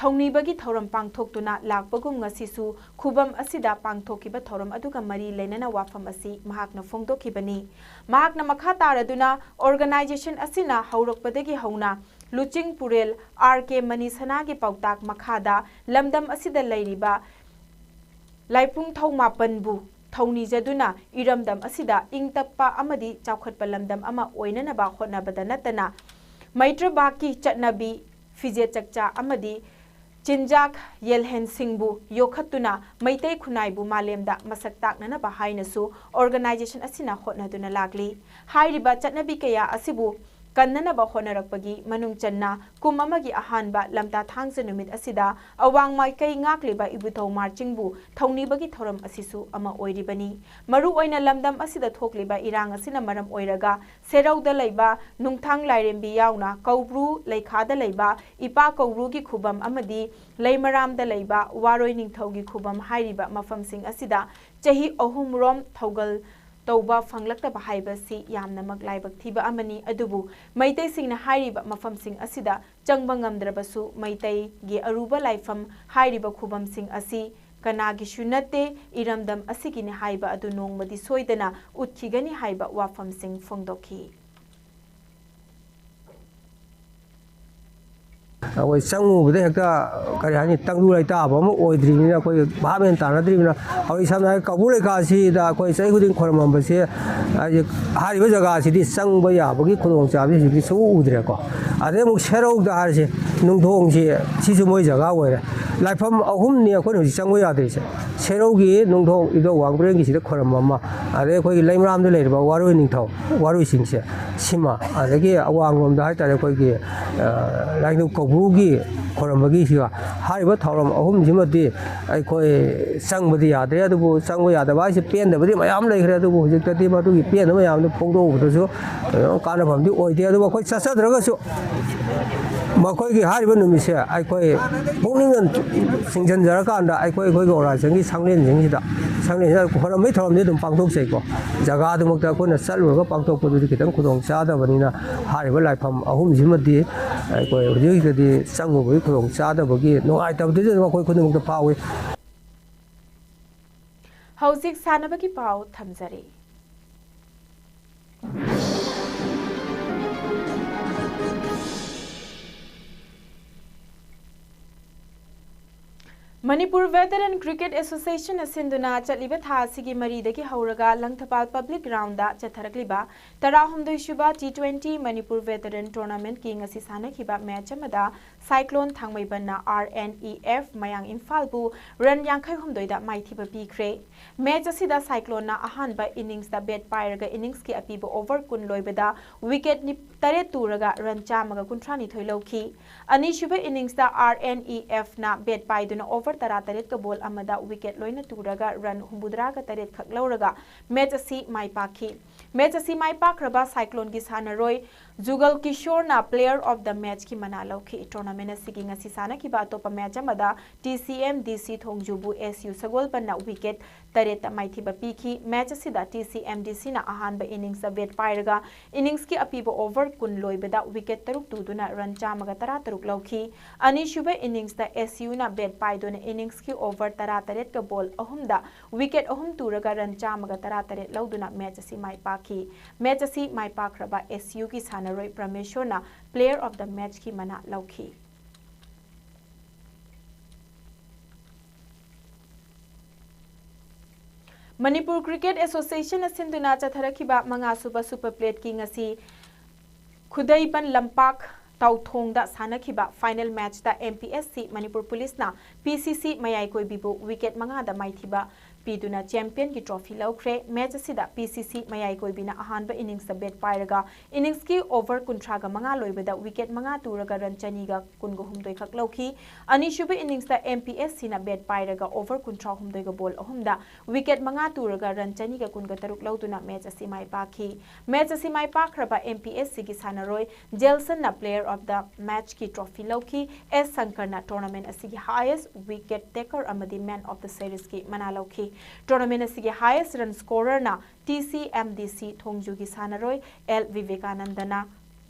ꯊꯧꯅꯤꯕꯒꯤ ꯊꯧꯔꯝ ꯄꯥꯡꯊꯣꯛꯇꯨꯅ ꯂꯥꯛꯄꯒꯨꯝ ꯉꯁꯤꯁꯨ ꯈꯨꯕꯝ ꯑꯁꯤꯗ ꯄꯥꯡꯊꯣꯛꯈꯤꯕ ꯊꯧꯔꯝ ꯑꯗꯨꯒ ꯃꯔꯤ ꯂꯩꯅꯅ ꯋꯥꯐꯝ ꯑꯁꯤ ꯃꯍꯥꯛꯅ ꯐꯣꯡꯗꯣꯛꯈꯤꯕꯅꯤ꯫ ꯃꯍꯥꯛꯅ ꯃꯈꯥ ꯇꯥꯔꯗꯨꯅ organization ꯑꯁꯤꯅ ꯍꯧꯔꯛꯄꯗꯒꯤ ꯍꯧꯅ ꯂꯨꯆꯤꯡ ꯄꯨꯔꯦꯜ ꯑꯥꯔ ꯀꯦ ꯃꯅꯤꯁꯅꯥꯒꯤ ꯄꯥꯎꯇꯥꯛ ꯃꯈꯥꯗ ꯂꯝꯗꯝ ꯑꯁꯤꯗ ꯂꯩꯔꯤꯕ ꯂꯥꯏꯄꯨꯡꯊꯧ ꯃꯥꯄꯟꯕꯨ ꯊꯧꯅꯤꯖꯗꯨꯅ ꯏꯔꯝꯗꯝ ꯑꯁꯤꯗ ꯏꯪ ꯇꯞꯄ ꯑꯃꯗꯤ ꯆꯥꯎꯈꯠꯄ ꯂꯝꯗꯝ ꯑꯃ ꯑꯣꯏꯅꯅꯕ ꯍꯣꯠꯅꯕꯗ ꯅꯠꯇꯅ ꯃꯩꯇ꯭ꯔꯕꯥꯛꯀꯤ ꯆꯠꯅꯕꯤ, ꯐꯤꯖꯦꯠ ꯆꯛꯆꯥ ꯑꯃꯗꯤ ꯆꯤꯟꯖꯥꯛ ꯌꯦꯜꯍꯦꯟꯁꯤꯡꯕꯨ ꯌꯣꯛꯈꯠꯇꯨꯅ ꯃꯩꯇꯩ ꯈꯨꯟꯅꯥꯏꯕꯨ ꯃꯥꯂꯦꯝꯗ ꯃꯁꯛ ꯇꯥꯛꯅꯅꯕ ꯍꯥꯏꯅꯁꯨ organization ꯑꯁꯤꯅ ꯍꯣꯠꯅꯗꯨꯅ ꯂꯥꯛꯂꯤ꯫ ꯍꯥꯏꯔꯤꯕ ꯆꯠꯅꯕꯤ ꯀꯌꯥ ꯑꯁꯤꯕꯨ ꯀꯟꯅꯅꯕ ꯍꯣꯠꯅꯔꯛꯄꯒꯤ ꯃꯅꯨꯡ ꯆꯟꯅ ꯀꯨꯝ ꯑꯃꯒꯤ ꯑꯍꯥꯟꯕ ꯂꯝꯇꯥ ꯊꯥꯡꯖ ꯅꯨꯃꯤꯠ ꯑꯁꯤꯗ ꯑꯋꯥꯡ ꯃꯥꯏꯀꯩ ꯉꯥꯛꯂꯤꯕ ꯏꯕꯨꯙꯧ ꯃꯥꯔꯆꯤꯡꯕꯨ ꯊꯧꯅꯤꯕꯒꯤ ꯊꯧꯔꯝ ꯑꯁꯤꯁꯨ ꯑꯃ ꯑꯣꯏꯔꯤꯕꯅꯤ꯫ ꯃꯔꯨ ꯑꯣꯏꯅ ꯂꯝꯗꯝ ꯑꯁꯤꯗ ꯊꯣꯛꯂꯤꯕ ꯏꯔꯥꯡ ꯑꯁꯤꯅ ꯃꯔꯝ ꯑꯣꯏꯔꯒ ꯁꯦꯔꯧꯗ ꯂꯩꯕ ꯅꯨꯡꯊꯥꯡ ꯂꯥꯏꯔꯦꯝꯕꯤ ꯌꯥꯎꯅ ꯀꯧꯕ꯭ꯔꯨ ꯂꯩꯈꯥꯗ ꯂꯩꯕ ꯏꯄꯥ ꯀꯧꯕ꯭ꯔꯨꯒꯤ ꯈꯨꯕꯝ ꯑꯃꯗꯤ ꯂꯩꯃꯔꯥꯝꯗ ꯂꯩꯕ ꯋꯥꯔꯣꯏ ꯅꯤꯡꯊꯧꯒꯤ ꯈꯨꯕꯝ ꯍꯥꯏꯔꯤꯕ ꯃꯐꯝꯁꯤꯡ ꯑꯁꯤꯗ ꯆꯍꯤ ꯑꯍꯨꯝꯔꯣꯝ ꯊꯧꯒꯜ ꯇꯧꯕ ꯐꯪꯂꯛꯇꯕ ꯍꯥꯏꯕꯁꯤ ꯌꯥꯝꯅꯃꯛ ꯂꯥꯏꯕꯛ ꯊꯤꯕ ꯑꯃꯅꯤ꯫ ꯑꯗꯨꯕꯨ ꯃꯩꯇꯩꯁꯤꯡꯅ ꯍꯥꯏꯔꯤꯕ ꯃꯐꯝꯁꯤꯡ ꯑꯁꯤꯗ ꯆꯪꯕ ꯉꯝꯗ꯭ꯔꯕꯁꯨ ꯃꯩꯇꯩꯒꯤ ꯑꯔꯨꯕ ꯂꯥꯏꯐꯝ ꯍꯥꯏꯔꯤꯕ ꯈꯨꯕꯝꯁꯤꯡ ꯑꯁꯤ ꯀꯅꯥꯒꯤꯁꯨ ꯅꯠꯇꯦ, ꯏꯔꯝꯗꯝ ꯑꯁꯤꯒꯤꯅꯤ ꯍꯥꯏꯕ ꯑꯗꯨ ꯅꯣꯡꯃꯗꯤ ꯁꯣꯏꯗꯅ ꯎꯠꯈꯤꯒꯅꯤ ꯍꯥꯏꯕ ꯋꯥꯐꯝꯁꯤꯡ ꯐꯣꯡꯗꯣꯛꯈꯤ꯫ ꯑꯩꯈꯣꯏ ꯆꯪꯉꯨꯕꯗ ꯍꯦꯛꯇ ꯀꯔꯤ ꯍꯥꯏꯅꯤ, ꯇꯪꯗꯨ ꯂꯩꯇꯥꯕ ꯑꯃ ꯑꯣꯏꯗ꯭ꯔꯤꯕꯅꯤꯅ, ꯑꯩꯈꯣꯏ ꯚꯥꯞ ꯃꯦꯟ ꯇꯥꯅꯗ꯭ꯔꯤꯕꯅꯤꯅ, ꯍꯧꯖꯤꯛ ꯁꯝꯅ ꯍꯥꯏꯔꯕꯗ ꯀꯧꯕ꯭ꯔꯨ ꯂꯩꯈꯥꯁꯤꯗ ꯑꯩꯈꯣꯏ ꯆꯍꯤ ꯈꯨꯗꯤꯡ ꯈꯣꯏꯔꯝꯃꯝꯕꯁꯦ, ꯍꯥꯏꯗꯤ ꯍꯥꯏꯔꯤꯕ ꯖꯒꯥꯁꯤꯗꯤ ꯆꯪꯕ ꯌꯥꯕꯒꯤ ꯈꯨꯗꯣꯡꯆꯥꯕꯁꯤ ꯍꯧꯖꯤꯛꯇꯤ ꯁꯨꯡꯎ ꯎꯗ꯭ꯔꯦꯀꯣ꯫ ꯑꯗꯩ ꯑꯃꯨꯛ ꯁꯦꯔꯧꯗ ꯍꯥꯏꯔꯤꯁꯦ, ꯅꯨꯡꯙꯣꯡꯁꯦ, ꯁꯤꯁꯨ ꯃꯣꯏ ꯖꯒꯥ ꯑꯣꯏꯔꯦ꯫ ꯂꯥꯏꯐꯝ ꯑꯍꯨꯝꯅꯤ ꯑꯩꯈꯣꯏꯅ ꯍꯧꯖꯤꯛ ꯆꯪꯕ ꯌꯥꯗ꯭ꯔꯤꯁꯦ꯫ ꯁꯦꯔꯧꯒꯤ ꯅꯨꯡꯙꯣꯡ ꯏꯙꯧ ꯋꯥꯡꯕ꯭ꯔꯦꯟꯒꯤꯁꯤꯗ ꯈꯣꯏꯔꯝꯕ ꯑꯃ, ꯑꯗꯩ ꯑꯩꯈꯣꯏꯒꯤ ꯂꯩꯃꯔꯥꯝꯗ ꯂꯩꯔꯤꯕ ꯋꯥꯔꯣꯏ ꯅꯤꯡꯊꯧ, ꯋꯥꯔꯣꯏꯁꯤꯡꯁꯦ, ꯁꯤꯃ, ꯑꯗꯒꯤ ꯑꯋꯥꯡꯂꯣꯝꯗ ꯍꯥꯏꯇꯥꯔꯦ, ꯑꯩꯈꯣꯏꯒꯤ, ꯑ, ꯂꯥꯏꯅꯤꯡꯊꯧ ꯀꯧꯕ꯭ꯔꯨꯒꯤ ꯈꯣꯏꯔꯝꯕꯒꯤꯁꯤꯒ, ꯍꯥꯏꯔꯤꯕ ꯊꯧꯔꯝ ꯑꯍꯨꯝꯁꯤꯃꯗꯤ ꯑꯩꯈꯣꯏ ꯆꯪꯕꯗꯤ ꯌꯥꯗ꯭ꯔꯦ꯫ ꯑꯗꯨꯕꯨ ꯆꯪꯕ ꯌꯥꯗꯕ ꯍꯥꯏꯁꯦ ꯄꯦꯟꯗꯕꯗꯤ ꯃꯌꯥꯝ ꯂꯩꯈ꯭ꯔꯦ꯫ ꯑꯗꯨꯕꯨ ꯍꯧꯖꯤꯛꯇꯗꯤ ꯃꯗꯨꯒꯤ ꯄꯦꯟꯗꯕ ꯃꯌꯥꯝꯗꯨ ꯐꯣꯡꯗꯣꯛꯎꯕꯗꯁꯨ ꯀꯩꯅꯣ ꯀꯥꯟꯅꯐꯝꯗꯤ ꯑꯣꯏꯗꯦ꯫ ꯑꯗꯨꯕꯨ ꯑꯩꯈꯣꯏ ꯆꯠꯆꯗ꯭ꯔꯒꯁꯨ ꯃꯈꯣꯏꯒꯤ ꯍꯥꯏꯔꯤꯕ ꯅꯨꯃꯤꯠꯁꯦ ꯑꯩꯈꯣꯏ ꯄꯨꯛꯅꯤꯡ ꯆꯤꯡꯁꯤꯟꯖꯔꯀꯥꯟꯗ ꯑꯩꯈꯣꯏ, ꯑꯩꯈꯣꯏꯒꯤ ꯑꯣꯔꯥꯏꯖꯟꯒꯤ ꯁꯪꯂꯦꯟꯁꯤꯡꯁꯤꯗ, ꯁꯪꯂꯦꯟꯁꯤꯗ ꯈꯣꯏꯔꯝꯕꯒꯤ ꯊꯧꯔꯝꯗꯤ ꯑꯗꯨꯝ ꯄꯥꯡꯊꯣꯛꯆꯩꯀꯣ꯫ ꯖꯒꯥꯗꯨꯃꯛꯇ ꯑꯩꯈꯣꯏꯅ ꯆꯠꯂꯨꯔꯒ ꯄꯥꯡꯊꯣꯛꯄꯗꯨꯗꯤ ꯈꯤꯇꯪ ꯈꯨꯗꯣꯡ ꯆꯥꯗꯕꯅꯤꯅ, ꯍꯥꯏꯔꯤꯕ ꯂꯥꯏꯐꯝ ꯑꯍꯨꯝꯁꯤꯃꯗꯤ ꯑꯩꯈꯣꯏ ꯍꯧꯖꯤꯛ ꯍꯧꯖꯤꯛꯇꯗꯤ ꯆꯪꯉꯨꯕꯒꯤ ꯈꯨꯗꯣꯡ ꯆꯥꯗꯕꯒꯤ ꯅꯨꯡꯉꯥꯏꯇꯕꯗꯨꯁꯨ ꯑꯗꯨꯝ ꯑꯩꯈꯣꯏ ꯈꯨꯗꯤꯡꯃꯛꯇ ꯐꯥꯎꯏ꯫ ꯍꯧꯖꯤꯛ ꯁꯥꯟꯅꯕꯒꯤ ꯄꯥꯎ ꯊꯝꯖꯔꯤ꯫ ꯃꯅꯤꯄꯨꯔ ꯚꯦꯇꯔꯟ ꯀ꯭ꯔꯤꯀꯦꯠ ꯑꯦꯁꯣꯁꯤꯌꯦꯁꯟꯅ ꯁꯤꯟꯗꯨꯅ ꯆꯠꯂꯤꯕ ꯊꯥ ꯑꯁꯤꯒꯤ ꯃꯔꯤꯗꯒꯤ ꯍꯧꯔꯒ ꯂꯪꯊꯕꯥꯜ ꯄꯕ꯭ꯂꯤꯛ ꯒ꯭ꯔꯥꯎꯟꯗ ꯆꯠꯊꯔꯛꯂꯤꯕ ꯇꯔꯥꯍꯨꯝꯗꯣꯏ ꯁꯨꯕ ꯇꯤ ꯇ꯭ꯋꯦꯟꯇꯤ ꯃꯅꯤꯄꯨꯔ ꯚꯦꯇꯔꯟ ꯇꯣꯔꯅꯥꯃꯦꯟꯠꯀꯤ ꯉꯁꯤ ꯁꯥꯟꯅꯈꯤꯕ ꯃꯦꯆ ꯑꯃꯗ ꯁꯥꯏꯀ꯭ꯂꯣꯟ ꯊꯥꯡꯃꯩꯕꯟꯅ ꯑꯥꯔ ꯑꯦꯟ ꯏ ꯑꯦꯐ ꯃꯌꯥꯡ ꯏꯝꯐꯥꯜꯕꯨ ꯔꯟ ꯌꯥꯡꯈꯩ ꯍꯨꯝꯗꯣꯏꯗ ꯃꯥꯏꯊꯤꯕ ꯄꯤꯈ꯭ꯔꯦ꯫ ꯃꯦꯆ ꯑꯁꯤꯗ ꯁꯥꯏꯀ꯭ꯂꯣꯟꯅ ꯑꯍꯥꯟꯕ ꯏꯅꯤꯡꯁꯇ ꯕꯦꯠ ꯄꯥꯏꯔꯒ ꯏꯅꯤꯡꯁꯀꯤ ꯑꯄꯤꯕ ꯑꯣꯚꯔ ꯀꯨꯟ ꯂꯣꯏꯕꯗ ꯋꯤꯀꯦꯠ ꯅꯤ-, ꯇꯔꯦꯠ ꯇꯨꯔꯒ ꯔꯟ ꯆꯥꯝꯃꯒ ꯀꯨꯟꯊ꯭ꯔꯥ ꯅꯤꯊꯣꯏ ꯂꯧꯈꯤ꯫ ꯑꯅꯤꯁꯨꯕ ꯏꯅꯤꯡꯁꯇ ꯑꯥꯔ ꯑꯦꯟ ꯏ ꯑꯦꯐꯅ ꯕꯦꯠ ꯄꯥꯏꯗꯨꯅ ꯑꯣꯚꯔ ꯇꯔꯥꯇꯔꯦꯠꯀ ꯕꯣꯜ ꯑꯃꯗ ꯋꯤꯀꯦꯠ ꯂꯣꯏꯅ ꯇꯨꯔꯒ ꯔꯟ ꯍꯨꯝꯐꯨꯇꯔꯥꯒ ꯇꯔꯦꯠ ꯈꯛ ꯂꯧꯔꯒ ꯃꯦꯆ ꯑꯁꯤ ꯃꯥꯏ ꯄꯥꯛꯈꯤ꯫ ꯃꯦꯆ ꯑꯁꯤ ꯃꯥꯏ ꯄꯥꯛꯈ꯭ꯔꯕ ꯁꯥꯏꯀ꯭ꯂꯣꯟꯒꯤ ꯁꯥꯟꯅꯔꯣꯏ ꯖꯨꯒꯜ ꯀꯤꯁꯣꯔꯅ Player of the Matchꯀꯤ ꯃꯅꯥ ꯂꯧꯈꯤ꯫ ꯇꯣꯔꯅꯥꯃꯦꯟ ꯑꯁꯤꯒꯤ ꯉꯁꯤ ꯁꯥꯟꯅꯈꯤꯕ ꯑꯇꯣꯞꯄ ꯃꯦꯆ ꯑꯃꯗ ꯇꯤ ꯁꯤ ꯑꯦꯝ ꯗꯤ ꯁꯤ ꯊꯣꯡꯖꯨꯕꯨ ꯑꯦꯁ ꯌꯨ ꯁꯒꯣꯜꯕꯟꯅ ꯋꯤꯀꯦꯠ ꯇꯔꯦꯠꯇ ꯃꯥꯏꯊꯤꯕ ꯄꯤꯈꯤ꯫ ꯃꯦꯆ ꯑꯁꯤꯗ ꯇꯤ ꯁꯤ ꯑꯦꯝ ꯗꯤ ꯁꯤꯅ ꯑꯍꯥꯟꯕ ꯏꯅꯤꯡꯁꯇ ꯕꯦꯠ ꯄꯥꯏꯔꯒ ꯏꯅꯤꯡꯁꯀꯤ ꯑꯄꯤꯕ ꯑꯣꯚꯔ ꯀꯨꯟ ꯂꯣꯏꯕꯗ ꯋꯤꯀꯦꯠ ꯇꯔꯨꯛ ꯇꯨꯗꯨꯅ ꯔꯟ ꯆꯥꯝꯃꯒ ꯇꯔꯥꯇꯔꯨꯛ ꯂꯧꯈꯤ꯫ ꯑꯅꯤꯁꯨꯕ ꯏꯅꯤꯡꯁꯇ ꯑꯦꯁ ꯌꯨꯅ ꯕꯦꯠ ꯄꯥꯏꯗꯨꯅ ꯏꯅꯤꯡꯁꯀꯤ ꯑꯣꯚꯔ ꯇꯔꯥꯇꯔꯦꯠꯀ ꯕꯣꯜ ꯑꯍꯨꯝꯗ ꯋꯤꯀꯦꯠ ꯑꯍꯨꯝ ꯇꯨꯔꯒ ꯔꯟ ꯆꯥꯝꯃꯒ ꯇꯔꯥꯇꯔꯦꯠ ꯂꯧꯗꯨꯅ ꯃꯦꯆ ꯑꯁꯤ ꯃꯥꯏ ꯄꯥꯛꯈꯤ꯫ ꯃꯦꯆ ꯑꯁꯤ ꯃꯥꯏ ꯄꯥꯛꯈ꯭ꯔꯕ ꯑꯦꯁ ꯌꯨꯒꯤ ꯁꯥꯟꯅꯔꯣꯏ ꯄ꯭ꯔꯃꯦꯁꯣꯔꯅ Player of the Matchꯀꯤ ꯃꯅꯥ ꯂꯧꯈꯤ꯫ ꯃꯅꯤꯄꯨꯔ ꯀ꯭ꯔꯤꯀꯦꯠ ꯑꯦꯁꯣꯁꯤꯌꯦꯁꯟꯅ ꯁꯤꯟꯗꯨꯅ ꯆꯠꯊꯔꯛꯈꯤꯕ ꯃꯉꯥꯁꯨꯕ ꯁꯨꯄꯔ ꯄ꯭ꯂꯦꯠꯀꯤ ꯉꯁꯤ ꯈꯨꯗꯩꯕꯟ ꯂꯝꯄꯥꯛ ꯇꯥꯎꯊꯣꯡꯗ ꯁꯥꯟꯅꯈꯤꯕ final ꯃꯦꯆꯇ M P S C Manipur ꯄꯨꯂꯤꯁꯅ ꯄꯤ ꯁꯤ ꯁꯤ ꯃꯌꯥꯏꯀꯣꯏꯕꯤꯕꯨ ꯋꯤꯀꯦꯠ ꯃꯉꯥꯗ ꯃꯥꯏꯊꯤꯕ ꯄꯤꯗꯨꯅ ꯆꯦꯝꯄꯤꯌꯟꯒꯤ ꯇ꯭ꯔꯣꯐꯤ ꯂꯧꯈ꯭ꯔꯦ꯫ ꯃꯦꯆ ꯑꯁꯤꯗ ꯄꯤ ꯁꯤ ꯁꯤ ꯃꯌꯥꯏꯀꯣꯏꯕꯤꯅ ꯑꯍꯥꯟꯕ ꯏꯅꯤꯡꯁꯇ ꯕꯦꯠ ꯄꯥꯏꯔꯒ ꯏꯅꯤꯡꯁꯀꯤ ꯑꯣꯚꯔ ꯀꯨꯟꯊ꯭ꯔꯥꯒ ꯃꯉꯥ ꯂꯣꯏꯕꯗ ꯋꯤꯀꯦꯠ ꯃꯉꯥ ꯇꯨꯔꯒ ꯔꯟ ꯆꯅꯤꯒ ꯀꯨꯟꯒ ꯍꯨꯝꯗꯣꯏ ꯈꯛ ꯂꯧꯈꯤ꯫ ꯑꯅꯤꯁꯨꯕ ꯏꯅꯤꯡꯁꯇ ꯑꯦꯝ ꯄꯤ ꯑꯦꯁ ꯁꯤꯅ ꯕꯦꯠ ꯄꯥꯏꯔꯒ ꯑꯣꯚꯔ ꯀꯨꯟꯊ꯭ꯔꯥ ꯍꯨꯝꯗꯣꯏꯒ ꯕꯣꯜ ꯑꯍꯨꯝꯗ ꯋꯤꯀꯦꯠ ꯃꯉꯥ ꯇꯨꯔꯒ ꯔꯟ ꯆꯅꯤꯒ ꯀꯨꯟꯒ ꯇꯔꯨꯛ ꯂꯧꯗꯨꯅ ꯃꯦꯆ ꯑꯁꯤ ꯃꯥꯏ ꯄꯥꯛꯈꯤ꯫ ꯃꯦꯆ ꯑꯁꯤ ꯃꯥꯏ ꯄꯥꯛꯈ꯭ꯔꯕ ꯑꯦꯝ ꯄꯤ ꯑꯦꯁ ꯁꯤꯒꯤ ꯁꯥꯟꯅꯔꯣꯏ ꯖꯦꯜꯁꯟꯅ Player of the Matchꯀꯤ ꯇ꯭ꯔꯣꯐꯤ ꯂꯧꯈꯤ꯫ ꯑꯦꯁ ꯁꯪꯀꯔꯅ ꯇꯣꯔꯅꯥꯃꯦꯟ ꯑꯁꯤꯒꯤ highest wicket taker ꯑꯃꯗꯤ Man of the Seriesꯀꯤ ꯃꯅꯥ ꯂꯧꯈꯤ꯫ ꯇꯣꯔꯅꯥꯃꯦꯟ ꯑꯁꯤꯒꯤ highest run scorerꯅ T C M D C ꯊꯣꯡꯖꯨꯒꯤ ꯁꯥꯟꯅꯔꯣꯏ ꯑꯦꯜ ꯚꯤꯚꯦꯀꯥꯅꯟꯗꯅ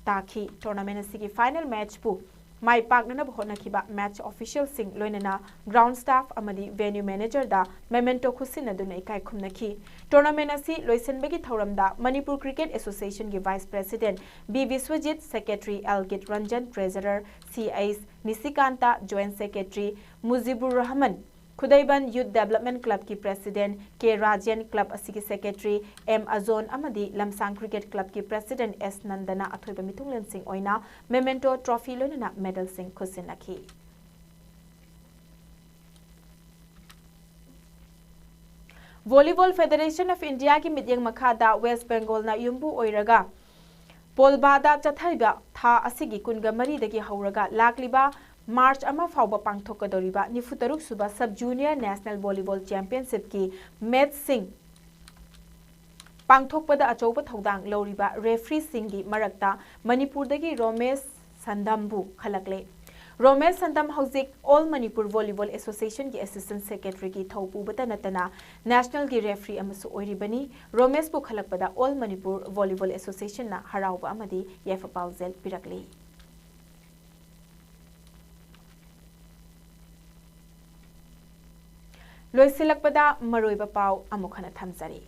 ꯇꯥꯈꯤ꯫ ꯇꯣꯔꯅꯥꯃꯦꯟ ꯑꯁꯤꯒꯤ ꯐꯥꯏꯅꯦꯜ ꯃꯦꯆꯄꯨ ꯃꯥꯏ ꯄꯥꯛꯅꯅꯕ ꯍꯣꯠꯅꯈꯤꯕ match officialꯁꯤꯡ, ꯂꯣꯏꯅꯅ ground staff ꯑꯃꯗꯤ venue managerꯗ memento ꯈꯨꯠꯁꯤꯟꯅꯗꯨꯅ ꯏꯀꯥꯏ ꯈꯨꯝꯅꯈꯤ꯫ Tournament ꯑꯁꯤ ꯂꯣꯏꯁꯤꯟꯕꯒꯤ ꯊꯧꯔꯝꯗ Manipur Cricket Associationꯒꯤ Vice President B Biswajit, Secretary L ꯒꯤꯠ Ranjan, Treasurer C H ꯅꯤꯁꯤꯀꯥꯟꯇ, Joint Secretary ꯃꯨꯖꯤꯕꯨꯔ Rahman, ꯈꯨꯗꯩꯕꯟ Youth Development Clubꯀꯤ President K Rajen, club ꯑꯁꯤꯒꯤ Secretary M ꯑꯖꯣꯟ ꯑꯃꯗꯤ ꯂꯝꯁꯥꯡ Cricket Clubꯀꯤ President S ꯅꯟꯗꯅ ꯑꯊꯣꯏꯕ ꯃꯤꯊꯨꯡꯂꯦꯟꯁꯤꯡ ꯑꯣꯏꯅ memento, trophy ꯂꯣꯏꯅꯅ medalꯁꯤꯡ ꯈꯨꯠꯁꯤꯟꯅꯈꯤ꯫ Volleyball Federation of Indiaꯒꯤ ꯃꯤꯠꯌꯦꯡ ꯃꯈꯥꯗ West Bengalꯅ ꯌꯨꯝꯕꯨ ꯑꯣꯏꯔꯒ ꯄꯣꯜꯕꯥꯗ ꯆꯠꯊꯔꯤꯕ ꯊꯥ ꯑꯁꯤꯒꯤ ꯀꯨꯟꯒ ꯃꯔꯤꯗꯒꯤ ꯍꯧꯔꯒ ꯂꯥꯛꯂꯤꯕ March ꯑꯃ ꯐꯥꯎꯕ ꯄꯥꯡꯊꯣꯛꯀꯗꯧꯔꯤꯕ ꯅꯤꯐꯨ ꯇꯔꯨꯛ ꯁꯨꯕ Sub Junior National Volleyball Championshipꯀꯤ matchꯁꯤꯡ ꯄꯥꯡꯊꯣꯛꯄꯗ ꯑꯆꯧꯕ ꯊꯧꯗꯥꯡ ꯂꯧꯔꯤꯕ refereeꯁꯤꯡꯒꯤ ꯃꯔꯛꯇ ꯃꯅꯤꯄꯨꯔꯗꯒꯤ ꯔꯣꯃꯦꯁ ꯁꯟꯗꯝꯕꯨ ꯈꯜꯂꯛꯂꯦ꯫ ꯔꯣꯃꯦꯁ ꯁꯟꯗꯝ ꯍꯧꯖꯤꯛ All Manipur Volleyball Associationꯒꯤ Assistant Secretaryꯒꯤ ꯊꯧ ꯄꯨꯕꯇ ꯅꯠꯇꯅ Nationalꯒꯤ referee ꯑꯃꯁꯨ ꯑꯣꯏꯔꯤꯕꯅꯤ꯫ ꯔꯣꯃꯦꯁꯄꯨ ꯈꯜꯂꯛꯄꯗ All Manipur Volleyball Associationꯅ ꯍꯔꯥꯎꯕ ꯑꯃꯗꯤ ꯌꯥꯏꯐ ꯄꯥꯎꯖꯦꯜ ꯄꯤꯔꯛꯂꯤ꯫ ꯂꯣꯏꯁꯤꯜꯂꯛꯄꯗ ꯃꯔꯨꯑꯣꯏꯕ ꯄꯥꯎ ꯑꯃꯨꯛ ꯍꯟꯅ ꯊꯝꯖꯔꯤ꯫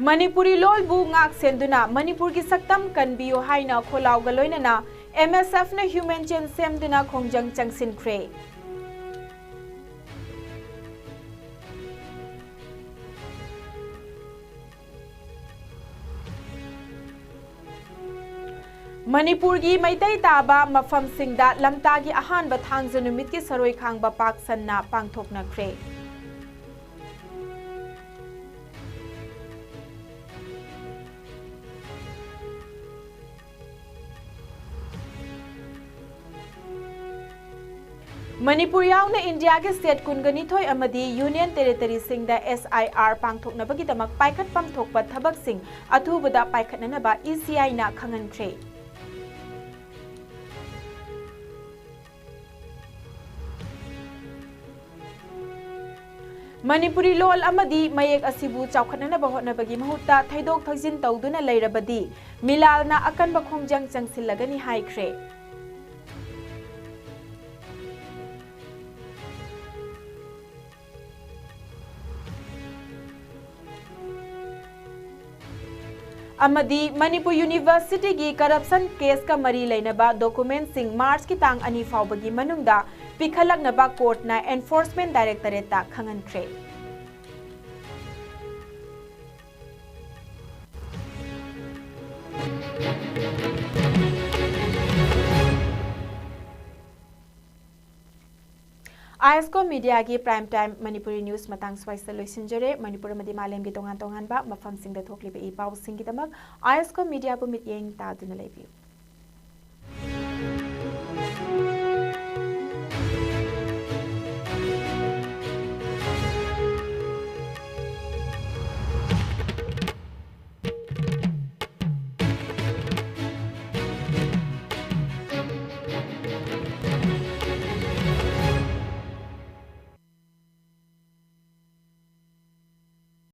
ꯃꯅꯤꯄꯨꯔꯤ ꯂꯣꯜꯕꯨ ꯉꯥꯛ ꯁꯦꯟꯗꯨꯅ ꯃꯅꯤꯄꯨꯔꯒꯤ ꯁꯛꯇꯝ ꯀꯟꯕꯤꯌꯨ ꯍꯥꯏꯅ ꯈꯣꯜꯂꯥꯎꯒ ꯂꯣꯏꯅꯅ M S Fꯅ human chain ꯁꯦꯝꯗꯨꯅ ꯈꯣꯡꯖꯪ ꯆꯪꯁꯤꯟꯈ꯭ꯔꯦ꯫ ꯃꯅꯤꯄꯨꯔꯒꯤ ꯃꯩꯇꯩ ꯇꯥꯕ ꯃꯐꯝꯁꯤꯡꯗ ꯂꯝꯇꯥꯒꯤ ꯑꯍꯥꯟꯕ ꯊꯥꯡꯖ ꯅꯨꯃꯤꯠꯀꯤ ꯁꯔꯣꯏ ꯈꯥꯡꯕ ꯄꯥꯛ ꯁꯟꯅ ꯄꯥꯡꯊꯣꯛꯅꯈ꯭ꯔꯦ꯫ ꯃꯅꯤꯄꯨꯔ ꯌꯥꯎꯅ ꯏꯟꯗꯤꯌꯥꯒꯤ state ꯀꯨꯟꯒ ꯅꯤꯊꯣꯏ ꯑꯃꯗꯤ union territoryꯁꯤꯡꯗ S I R ꯄꯥꯡꯊꯣꯛꯅꯕꯒꯤꯗꯃꯛ ꯄꯥꯏꯈꯠꯐꯝ ꯊꯣꯛꯄ ꯊꯕꯛꯁꯤꯡ ꯑꯊꯨꯕꯗ ꯄꯥꯏꯈꯠꯅꯅꯕ E C Iꯅ ꯈꯪꯍꯟꯈ꯭ꯔꯦ꯫ ꯃꯅꯤꯄꯨꯔꯤ ꯂꯣꯜ ꯑꯃꯗꯤ ꯃꯌꯦꯛ ꯑꯁꯤꯕꯨ ꯆꯥꯎꯈꯠꯅꯅꯕ ꯍꯣꯠꯅꯕꯒꯤ ꯃꯍꯨꯠꯇ ꯊꯩꯗꯣꯛ ꯊꯩꯖꯤꯟ ꯇꯧꯗꯨꯅ ꯂꯩꯔꯕꯗꯤ ꯃꯤꯂꯥꯜꯅ ꯑꯀꯟꯕ ꯈꯣꯡꯖꯪ ꯆꯪꯁꯤꯜꯂꯒꯅꯤ ꯍꯥꯏꯈ꯭ꯔꯦ꯫ ꯑꯃꯗꯤ ꯃꯅꯤꯄꯨꯔ ꯌꯨꯅꯤꯚꯔꯁꯤꯇꯤꯒꯤ ꯀꯔꯞꯁꯟ ꯀꯦꯁꯀ ꯃꯔꯤ ꯂꯩꯅꯕ ꯗꯣꯀꯨꯃꯦꯟꯁꯤꯡ ꯃꯥꯔꯆꯀꯤ ꯇꯥꯡ ꯑꯅꯤ ꯐꯥꯎꯕꯒꯤ ꯃꯅꯨꯡꯗ ꯄꯤꯈꯠꯂꯛꯅꯕ ꯀꯣꯔꯠꯅ ꯑꯦꯟꯐꯣꯔꯁꯃꯦꯟ ꯗꯥꯏꯔꯦꯛꯇꯣꯔꯦꯠꯇ ꯈꯪꯍꯟꯈ꯭ꯔꯦ꯫ ꯑꯥꯏ ꯑꯦꯁ ꯀꯣ ꯃꯤꯗꯤꯌꯥꯒꯤ ꯄ꯭ꯔꯥꯏꯝ ꯇꯥꯏꯝ ꯃꯅꯤꯄꯨꯔꯤ ꯅ꯭ꯌꯨꯁ ꯃꯇꯥꯡ ꯁ꯭ꯋꯥꯏꯁꯤꯗ ꯂꯣꯏꯁꯤꯟꯖꯔꯦ꯫ ꯃꯅꯤꯄꯨꯔ ꯑꯃꯗꯤ ꯃꯥꯂꯦꯝꯒꯤ ꯇꯣꯉꯥꯟ ꯇꯣꯉꯥꯟꯕ ꯃꯐꯝꯁꯤꯡꯗ ꯊꯣꯛꯂꯤꯕ ꯏ ꯄꯥꯎꯁꯤꯡꯒꯤꯗꯃꯛ ꯑꯥꯏ ꯑꯦꯁ ꯀꯣ ꯃꯤꯗꯤꯌꯥꯕꯨ ꯃꯤꯠꯌꯦꯡ ꯇꯥꯗꯨꯅ ꯂꯩꯕꯤꯌꯨ꯫